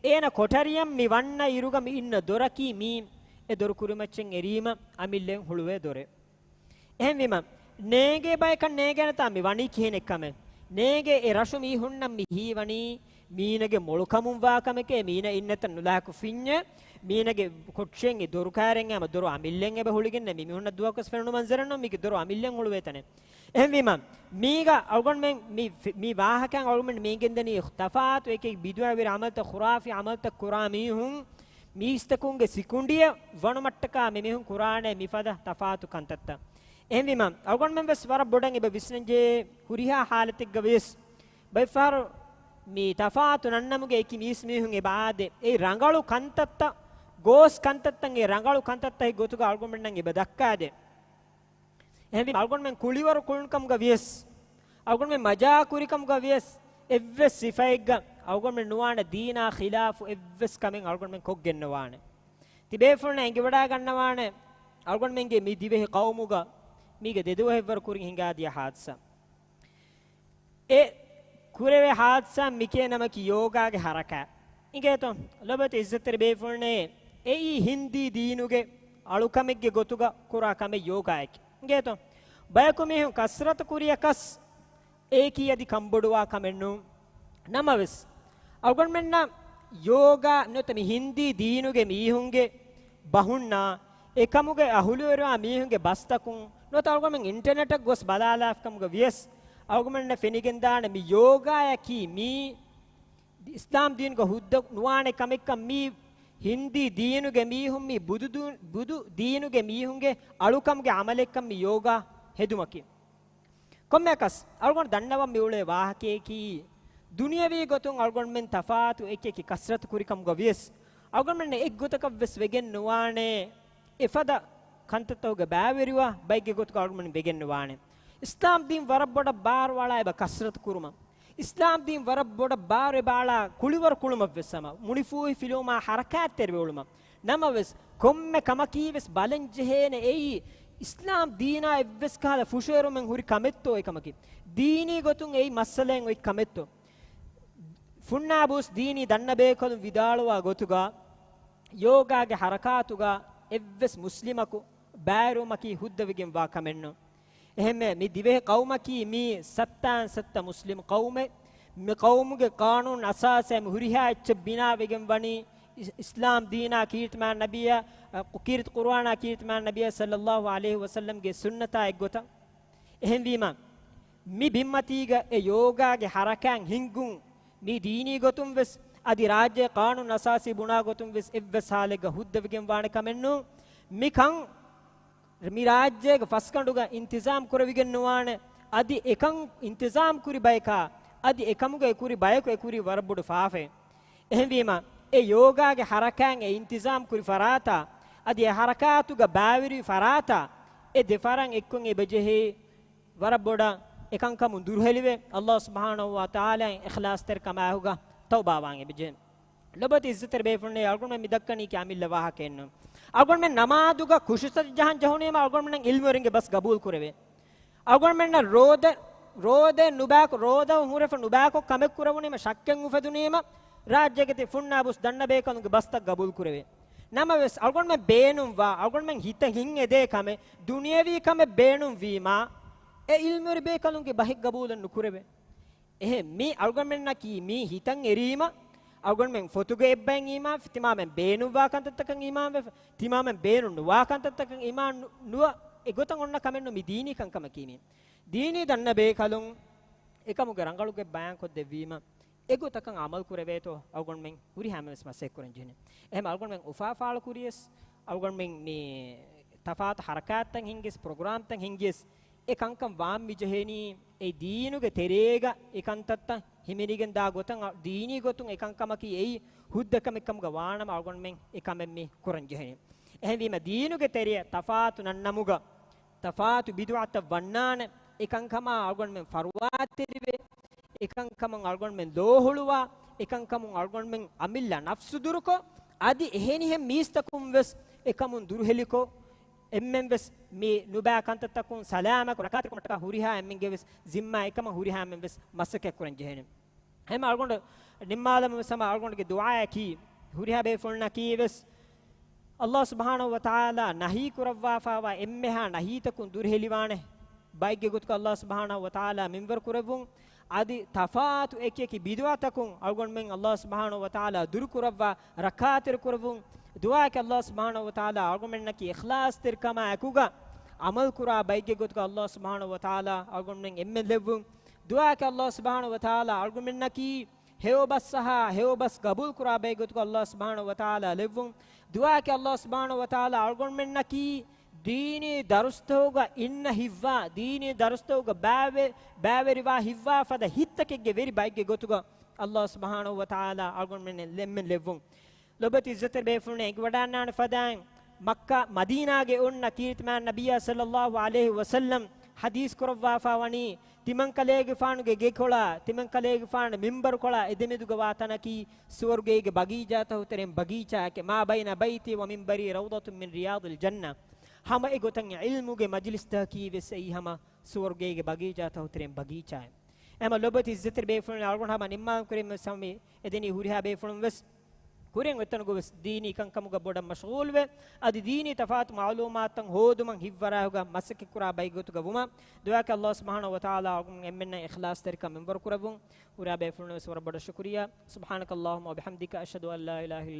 އޭނަ ކޮޓަރިއަށް މި ވަންނަ އިރުގަ މި އިންނަ ދޮރަކީ މީ، އެ ދޮރު ކުރިމައްޗަށް އެރީމަ އަމިއްލައިން ހުޅުވޭ ދޮރެއް. އެހެންވީމަ، ނޭނގޭ ބަޔަކަށް ނޭނގޭނެތާ މި ވަނީ ކިހިނެއްކަމެއް؟ ނޭނގޭ އެ ރަށު މީހުންނަށް މި ހީވަނީ މީނަގެ މޮޅުކަމުން ވާ ކަމެކޭ، މީނަ އިންނަތަން ނުލާކު ފިންޏެއް، މީނަގެ ކޮޓްށޭން އެ ދޮރުކާރެން އަމަ ދޮރު އަމިއްލެން އެބަ ހުޅިގެންނެ މި މީހުންނަށް ދުވަހަކުވެސް ފެނުނު މަންޒަރެއް ނޫން، މީގެ ދޮރު އަމިއްލެން ހުޅުވޭ ތަނެއް. އެހެންވީމަ، މީގަ އަޅުގަނޑުމެން މި ފި-، މި ވާހަކައިން އަޅުގަނޑުމެން މިނގެންދަނީ ތަފާތު އެކެއް ބިދުޢަވެރި ޢަމަލުތައް، ޚުރާފީ ޢަމަލުތައް ކުރާ މީހުން، މީސްތަކުންގެ ސިކުނޑިއަށް ވަނުމަށްޓަކާ މި މީހުން ކުރާނެ މިފަދަ ތަފާތު ކަންތައްތައް. އެހެންވީމަ، އަޅުގަނޑުމެން ވެސް ވަރަށް ބޮޑަށް އެބަ ވިސްނަންޖެހޭ ހުރިހާ ޙާލަތެއްގަ ވިޔަސް، ބައެއްފަހަރު މި ތަފާތު ނަންނަމުގެ އެކި މީސްމީހުން އެބަ އާދޭ، އެ ރަނގަޅު ކަންތައްތައް، ގޯސް ކަންތައްތައް، އެ ރަނގަޅު ކަންތައްތަކެއް ގޮތުގަ އަޅުގަނޑުމެންނަށް އެބަ ދައްކާދޭ. އެހެންވީމަ އަޅުގަނޑުމެން ކުޅިވަރު ކުޅުނުކަމުގަ ވިޔަސް، އަޅުގަނޑުމެން މަޖާކުރިކަމުގަ ވިޔަސް، އެއްވެސް ސިފައެއްގަ އަޅުގަނޑުމެން ނުވާނެ ދީނާ ޚިލާފު އެއްވެސް ކަމެއް އަޅުގަނޑުމެން ކޮށްގެން ނުވާނެ. ތިބޭފުޅުންނަށް އެނގިވަޑައިގަންނަވާނެ، އަޅުގަނޑުމެންގެ މި ދިވެހި ޤައުމުގަ މީގެ ދެދުވަހެއްވަރު ކުރިން ހިނގާދިޔަ ހާދިސާ. އެ ކުރެވޭ ހާދިސާ މިކޭ ނަމަކީ ޔޯގާގެ ޙަރަކާތް. އިނގޭތޯ؟ ލޮބުވެތި ޢިއްޒަތްތެރި ބޭފުޅުންނޭ، އެއީ ހިންދީ ދީނުގެ އަޅުކަމެއްގެ ގޮތުގަ ކުރާ ކަމެއް ޔޯގާއަކީ. އިނގޭތޯ؟ ބަޔަކު މީހުން ކަސްރަތު ކުރިޔަކަސް އެއީކީ އަދި ކަންބޮޑުވާ ކަމެއް ނޫން. ނަމަވެސް، އަޅުގަނޑުމެންނަށް ޔޯގާ ނުވަތަ މި ހިންދީ ދީނުގެ މީހުންގެ ބަހުންނާ، އެކަމުގެ އަހުލުވެރިވާ މީހުންގެ ބަސްތަކުން ނުވަތަ އަޅުގަނޑުމެން އިންޓަރނެޓަށް ގޮސް ބަލާލާފިކަމުގަ ވިޔަސް، އަޅުގަނޑުމެންނަށް ފެނިގެންދާނެ މި ޔޯގާއަކީ މީ އިސްލާމް ދީނުގަ ހުއްދަ ނުވާނެ ކަމެއްކަން، މީ ހިންދީ ދީނުގެ މީހުން، މީ ބުދު ދޫ-، ބުދު ދީނުގެ މީހުންގެ އަޅުކަމުގެ ޢަމަލެއްކަން މި ޔޯގާ ހެދުމަކީ. ކޮންމެއަކަސް، އަޅުގަނޑު ދަންނަވަން މިއުޅޭ ވާހަކައަކީ، ދުނިޔަވީ ގޮތުން އަޅުގަނޑުމެން ތަފާތު އެކި އެކި ކަސްރަތު ކުރިކަމުގަ ވިޔަސް، އަޅުގަނޑުމެންނަށް އެއްގޮތަކަށް ވެސް ވެގެން ނުވާނެ، އެފަދަ ކަންތައްތަކުގެ ބައިވެރިވާ ބައެއްގެ ގޮތުގަ އަޅުގަނޑުމެން ވެގެން ނުވާނެ. އިސްލާމް ދީން ވަރަށް ބޮޑަށް ބާރު އަޅާ އެބަ ކަސްރަތު ކުރުމަށް. އިސްލާމް ދީން ވަރަށް ބޮޑަށް ބާރު އެބަ އަޅާ ކުޅިވަރު ކުޅުމަށް ވެސް ހަމަ، މުނިފޫހި ފިލުވުމާ ހަރަކާތްތެރިވެ އުޅުމަށް. ނަމަވެސް، ކޮންމެ ކަމަކީ ވެސް ބަލަން ޖެހޭނެ އެއީ އިސްލާމް ދީނާ އެއްވެސް ކަހަލަ ފުށުއެރުމެއް ހުރި ކަމެއްތޯ އެކަމަކީ. ދީނީ ގޮތުން އެއީ މައްސަލައެއް އޮތް ކަމެއްތޯ. ފުންނާބުސް ދީނީ ދަންނަ ބޭކަލުން ވިދާޅުވާ ގޮތުގަ، ޔޯގާގެ ހަރަކާތުގަ އެއްވެސް މުސްލިމަކު ބައިވެރިވުމަކީ ހުއްދަވެގެންވާ ކަމެއްނޫން. އެހެންމެ މި ދިވެހި ޤައުމަކީ މީ ސައްތައިން ސައްތަ މުސްލިމް ޤައުމެއް. މި ޤައުމުގެ ޤާނޫނު އަސާސަށް މި ހުރިހާ އެއްޗެއް ބިނާވެގެން ވަނީ އިސް-، އިސްލާމް ދީނާ ކީރިތިމާން ނަބިއްޔާ، އަ، ކީރިތި ޤުރުއާނާ ކީރިތިމާން ނަބިއްޔާ ޞައްލައްލާހު ޢަލައިހި ވަސައްލަމްގެ ސުންނަތާ އެއްގޮތަށް. އެހެންވީމަ، މި ބިންމަތީގަ އެ ޔޯގާގެ ހަރަކާތް ހިންގުން، މީ ދީނީ ގޮތުން ވެސް، އަދި ރާއްޖޭ ޤާނޫނު އަސާސީ ބުނާ ގޮތުން ވެސް އެއްވެސް ހާލެއްގަ ހުއްދަވެގެން ވާނެ ކަމެއްނޫން. މިކަން މި ރާއްޖޭގެ ފަސްގަނޑުގަ އިންތިޒާމް ކުރެވިގެން ނުވާނެ. އަދި އެކަން އިންތިޒާމް ކުރި ބަޔަކާ، އަދި އެކަމުގަ އެކުރި ބަޔަކު އެކުރީ ވަރަށް ބޮޑު ފާފައެއް. އެހެންވީމަ، އެ ޔޯގާގެ ހަރަކާތް އެ އިންތިޒާމް ކުރި ފަރާތާ، އަދި އެ ހަރަކާތުގަ ބައިވެރިވި ފަރާތާ، އެ ދެ ފަރާތް އެއްކޮށް އެބަޖެހޭ ވަރަށް ބޮޑަށް އެކަންކަމުން ދުރުހެލިވެ، ﷲ ސުބްޙާނަހޫ ވަތަޢާލާއަށް އިޚްލާޞްތެރިކަމާއެކުގަ ތައުބާވާން އެބަޖެހޭ. ލޮބުވެތި ޢިއްޒަތްތެރި ބޭފުޅުންނޭ، އަޅުގަނޑުމެން މި ދައްކަނީކީ އަމިއްލަ ވާހަކައެއްނޫން. އަޅުގަނޑުމެން ނަމާދުގަ ކުށިތައް ޖަހަން ޖެހުނީމަ އަޅުގަނޑުމެންނަށް ޢިލްމުވެރިންގެ ބަސް ގަބޫލު ކުރެވޭ. އަޅުގަނޑުމެންނަށް ރޯދަ، ރޯދަ ނުބައިކޮށް، ރޯދަ ހުރެފަ ނުބައިކޮށް ކަމެއް ކުރެވުނީމަ ޝައްކެއް އުފެދުނީމަ ރާއްޖޭގެ ތި ފުންނާބުސް ދަންނަ ބޭކަލުންގެ ބަސްތައް ގަބޫލު ކުރެވޭ. ނަމަވެސް، އަޅުގަނޑުމެން ބޭނުންވާ، އަޅުގަނޑުމެން ހިތަށް ހިތް އެދޭ ކަމެއް ދުނިޔަވީ ކަމެއް ބޭނުންވީމާ، އެ ޢިލްމުވެރި ބޭކަލުންގެ ބަހެއް ގަބޫލެއް ނުކުރެވޭ. އެހެން މީ އަޅުގަނޑުމެންނަކީ މީ ހިތަށް އެރީމަ، އަޅުގަނޑުމެން ފޮތުގެ އެއްބައިން އީމާން، ތިމާމެން ބޭނުންވާ ކަންތައްތަކަށް އީމާން ވެފަ، ތިމާމެން ބޭނުން ނުވާ ކަންތައްތަކަށް އީމާން ނު-، ނުވަ އެގޮތަށް އޮންނަ ކަމެއްނު މި ދީނީ ކަންކަމަކީ މީ. ދީނީ ދަންނަ ބޭކަލުން އެކަމުގެ ރަނގަޅުގެ ބަޔާންކޮށްދެއްވީމަ، އެގޮތަކަށް ޢަމަލު ކުރެވޭތޯ އަޅުގަނޑުމެން ހުރިހާމެން ވެސް މަސައްކަތް ކުރަން ޖެހެނީ. އެހެން އަޅުގަނޑުމެން އުފާ ފާޅު ކުރިޔަސް، އަޅުގަނޑުމެން މި ތަފާތު ޙަރަކާތްތައް ހިންގިޔަސް، ޕްރޮގްރާމްތައް ހިންގިޔަސް، އެ ކަންކަން ވާން މި ޖެހޭނީ، އެ ދީނުގެ ތެރޭގަ އެ ކަންތައްތައް ހިމެނިގެން ދާ ގޮތަށް، އަ، ދީނީ ގޮތުން އެ ކަންކަމަކީ އެއީ ހުއްދަ ކަމެއް ކަމުގަ ވާނަމަ އަޅުގަނޑުމެން އެ ކަމެއް މި ކުރަން ޖެހެނީ. އެހެންވީމަ ދީނުގެ ތެރެއަށް ތަފާތު ނަންނަމުގަ، ތަފާތު ބިދުޢަތައް ވަންނާނެ، އެ ކަންކަމާ އަޅުގަނޑުމެން ފަރުވާތެރިވެ، އެކަންކަމުން އަޅުގަނޑުމެން ލޯހުޅުވާ، އެކަންކަމުން އަޅުގަނޑުމެން އަމިއްލަ ނަފްސު ދުރުކޮށް، އަދި އެހެނިހެން މީސްތަކުން ވެސް އެކަމުން ދުރުހެލިކޮށް، އެންމެން ވެސް މި ނުބައި ކަންތައްތަކުން ސަލާމަތްކޮށް ރައްކާތެރިކުރުމަށްޓަކާ ހުރިހާ އެންމެންގެ ވެސް ޒިންމާ އެކަމަށް ހުރިހާ އެންމެން ވެސް މަސައްކަތް ކުރަން ޖެހޭނެ. އެހެން އަޅުގަނޑު ނިންމާލަމުން ވެސް ހަމަ އަޅުގަނޑުގެ ދުޢާއަކީ، ހުރިހާ ބޭފުޅުންނަކީ ވެސް ﷲ ސުބްޙާނަހޫ ވަތަޢާލާ ނަހީ ކުރައްވާފައިވާ އެންމެހާ ނަހީތަކުން ދުރުހެލިވާނެ. ބައެއްގެ ގޮތުގަ އައްލާހު ސުބްޙާނަހު ވަތަޢާލާ މިންވަރު ކުރެއްވުން، އަދި ތަފާތު އެކި އެކި ބިދުޢަތަކުން އަޅުގަނޑުމެން އައްލާހު ސުބްޙާނަހު ވަތަޢާލާ ދުރު ކުރައްވާ ރައްކާތެރި ކުރެއްވުން. ދުޢާއަކީ އައްލާހު ސުބްޙާނަހު ވަތަޢާލާ އަޅުގަނޑުމެންނަކީ އިޚްލާޞްތެރިކަމާ އެކުގަ ޢަމަލު ކުރާ ބައެއްގެ ގޮތުގަ އައްލާހު ސުބްޙާނަހު ވަތަޢާލާ އަޅުގަނޑުމެން އެންމެން ލެއްވުން. ދުޢާއަކީ އައްލާހު ސުބްޙާނަހު ވަތަޢާލާ އަޅުގަނޑުމެންނަކީ ހެޔޮބަސް އަހާ ހެޔޮބަސް ގަބޫލު ކުރާ ބައެއްގެ ގޮތުގަ އައްލާހު ސުބްޙާނަހު ވަތަޢާލާ ލެއްވުން. ދުޢާއަކީ އައްލާހު ސުބްޙާނަހު ވަތަޢާލާ އަޅުގަނޑުމެންނަކީ ދީނީ ދަރުސްތަކުގަ އިންނަ ހިތްވާ، ދީނީ ދަރުސްތަކުގަ ބައިވެ-، ބައިވެރިވާ ހިތްވާ ފަދަ ހިތްތަކެއްގެ ވެރި ބައެއްގެ ގޮތުގަ އައްލާހު ސުބްޙާނަހު ވަތަޢާލާ އަޅުގަނޑުމެން އެންމެން ލެއްވުން. ލޮބުވެތި ޢިއްޒަތްތެރި ބޭފުޅުން އެނގިވަޑައިގަންނާނެ ފަދައިން، މައްކާ މަދީނާގެ އޮންނަ ކީރިތި މާތް ނަބިއްޔާ ޞައްލައްލާހު ޢަލައިހި ވަސައްލަމް ޙަދީޘް ކުރައްވާފަ ވަނީ، ތިމަންކަލޭގެފާނުގެ ގެކޮޅާ، ތިމަންކަލޭގެފާނު މިންބަރުކޮޅާ އެދެމެދުގަ ވާ ތަނަކީ ސުވަރުގޭގެ ބަގީޗާތަކު ތެރެއިން ބަގީޗާއެކޭ. مَا بَيْنَ بَيْتِي وَمِنْبَرِي رَوْضَةٌ مِنْ رِيَاضِ الْجَنَّةِ. ހަމަ އެގޮތަށް ޢިލްމުގެ މަޖިލިސްތަކަކީ ވެސް އެއީ ހަމަ ސުވަރުގޭގެ ބަގީޗާތަކު ތެރެއިން ބަގީޗާއެއް. އެހެންމަ ލޮބުވެތި ޢިއްޒަތްތެރި ބޭފުޅުން އަޅުގަނޑު ހަމަ ނިންމާލުމުން ކުރިން ވެސް ހަމަ މި އެދެނީ ހުރިހާ ބޭފުޅުން ވެސް ކުރިން އެތަނުގަ ވެސް ދީނީ ކަންކަމުގަ ބޮޑަށް މަޝްޣޫލުވެ، އަދި ދީނީ ތަފާތު މަޢުލޫމާތުތައް ހޯދުމަށް ހިތްވަރާހުގަ މަސައްކަތްކުރާ ބައެއްގެ ގޮތުގަ ވުމަށް ދުޢާއަކީ އައްލާހު ސުބްޙާނަހު ވަތަޢާލާ އަޅުގަނޑުމެން އެންމެންނަށް އިޚްލާޞްތެރިކަން މިންވަރު ކުރެއްވުން. ހުރިހާ ބޭފުޅުން ވެސް ވަރަށް ބޮޑަށް ޝުކުރިއްޔާ. سُبْحَانَكَ اللَّهُمَّ وَبِحَمْدِكَ، أَشْهَدُ أَنْ لَا إِلَهَ إِلَّا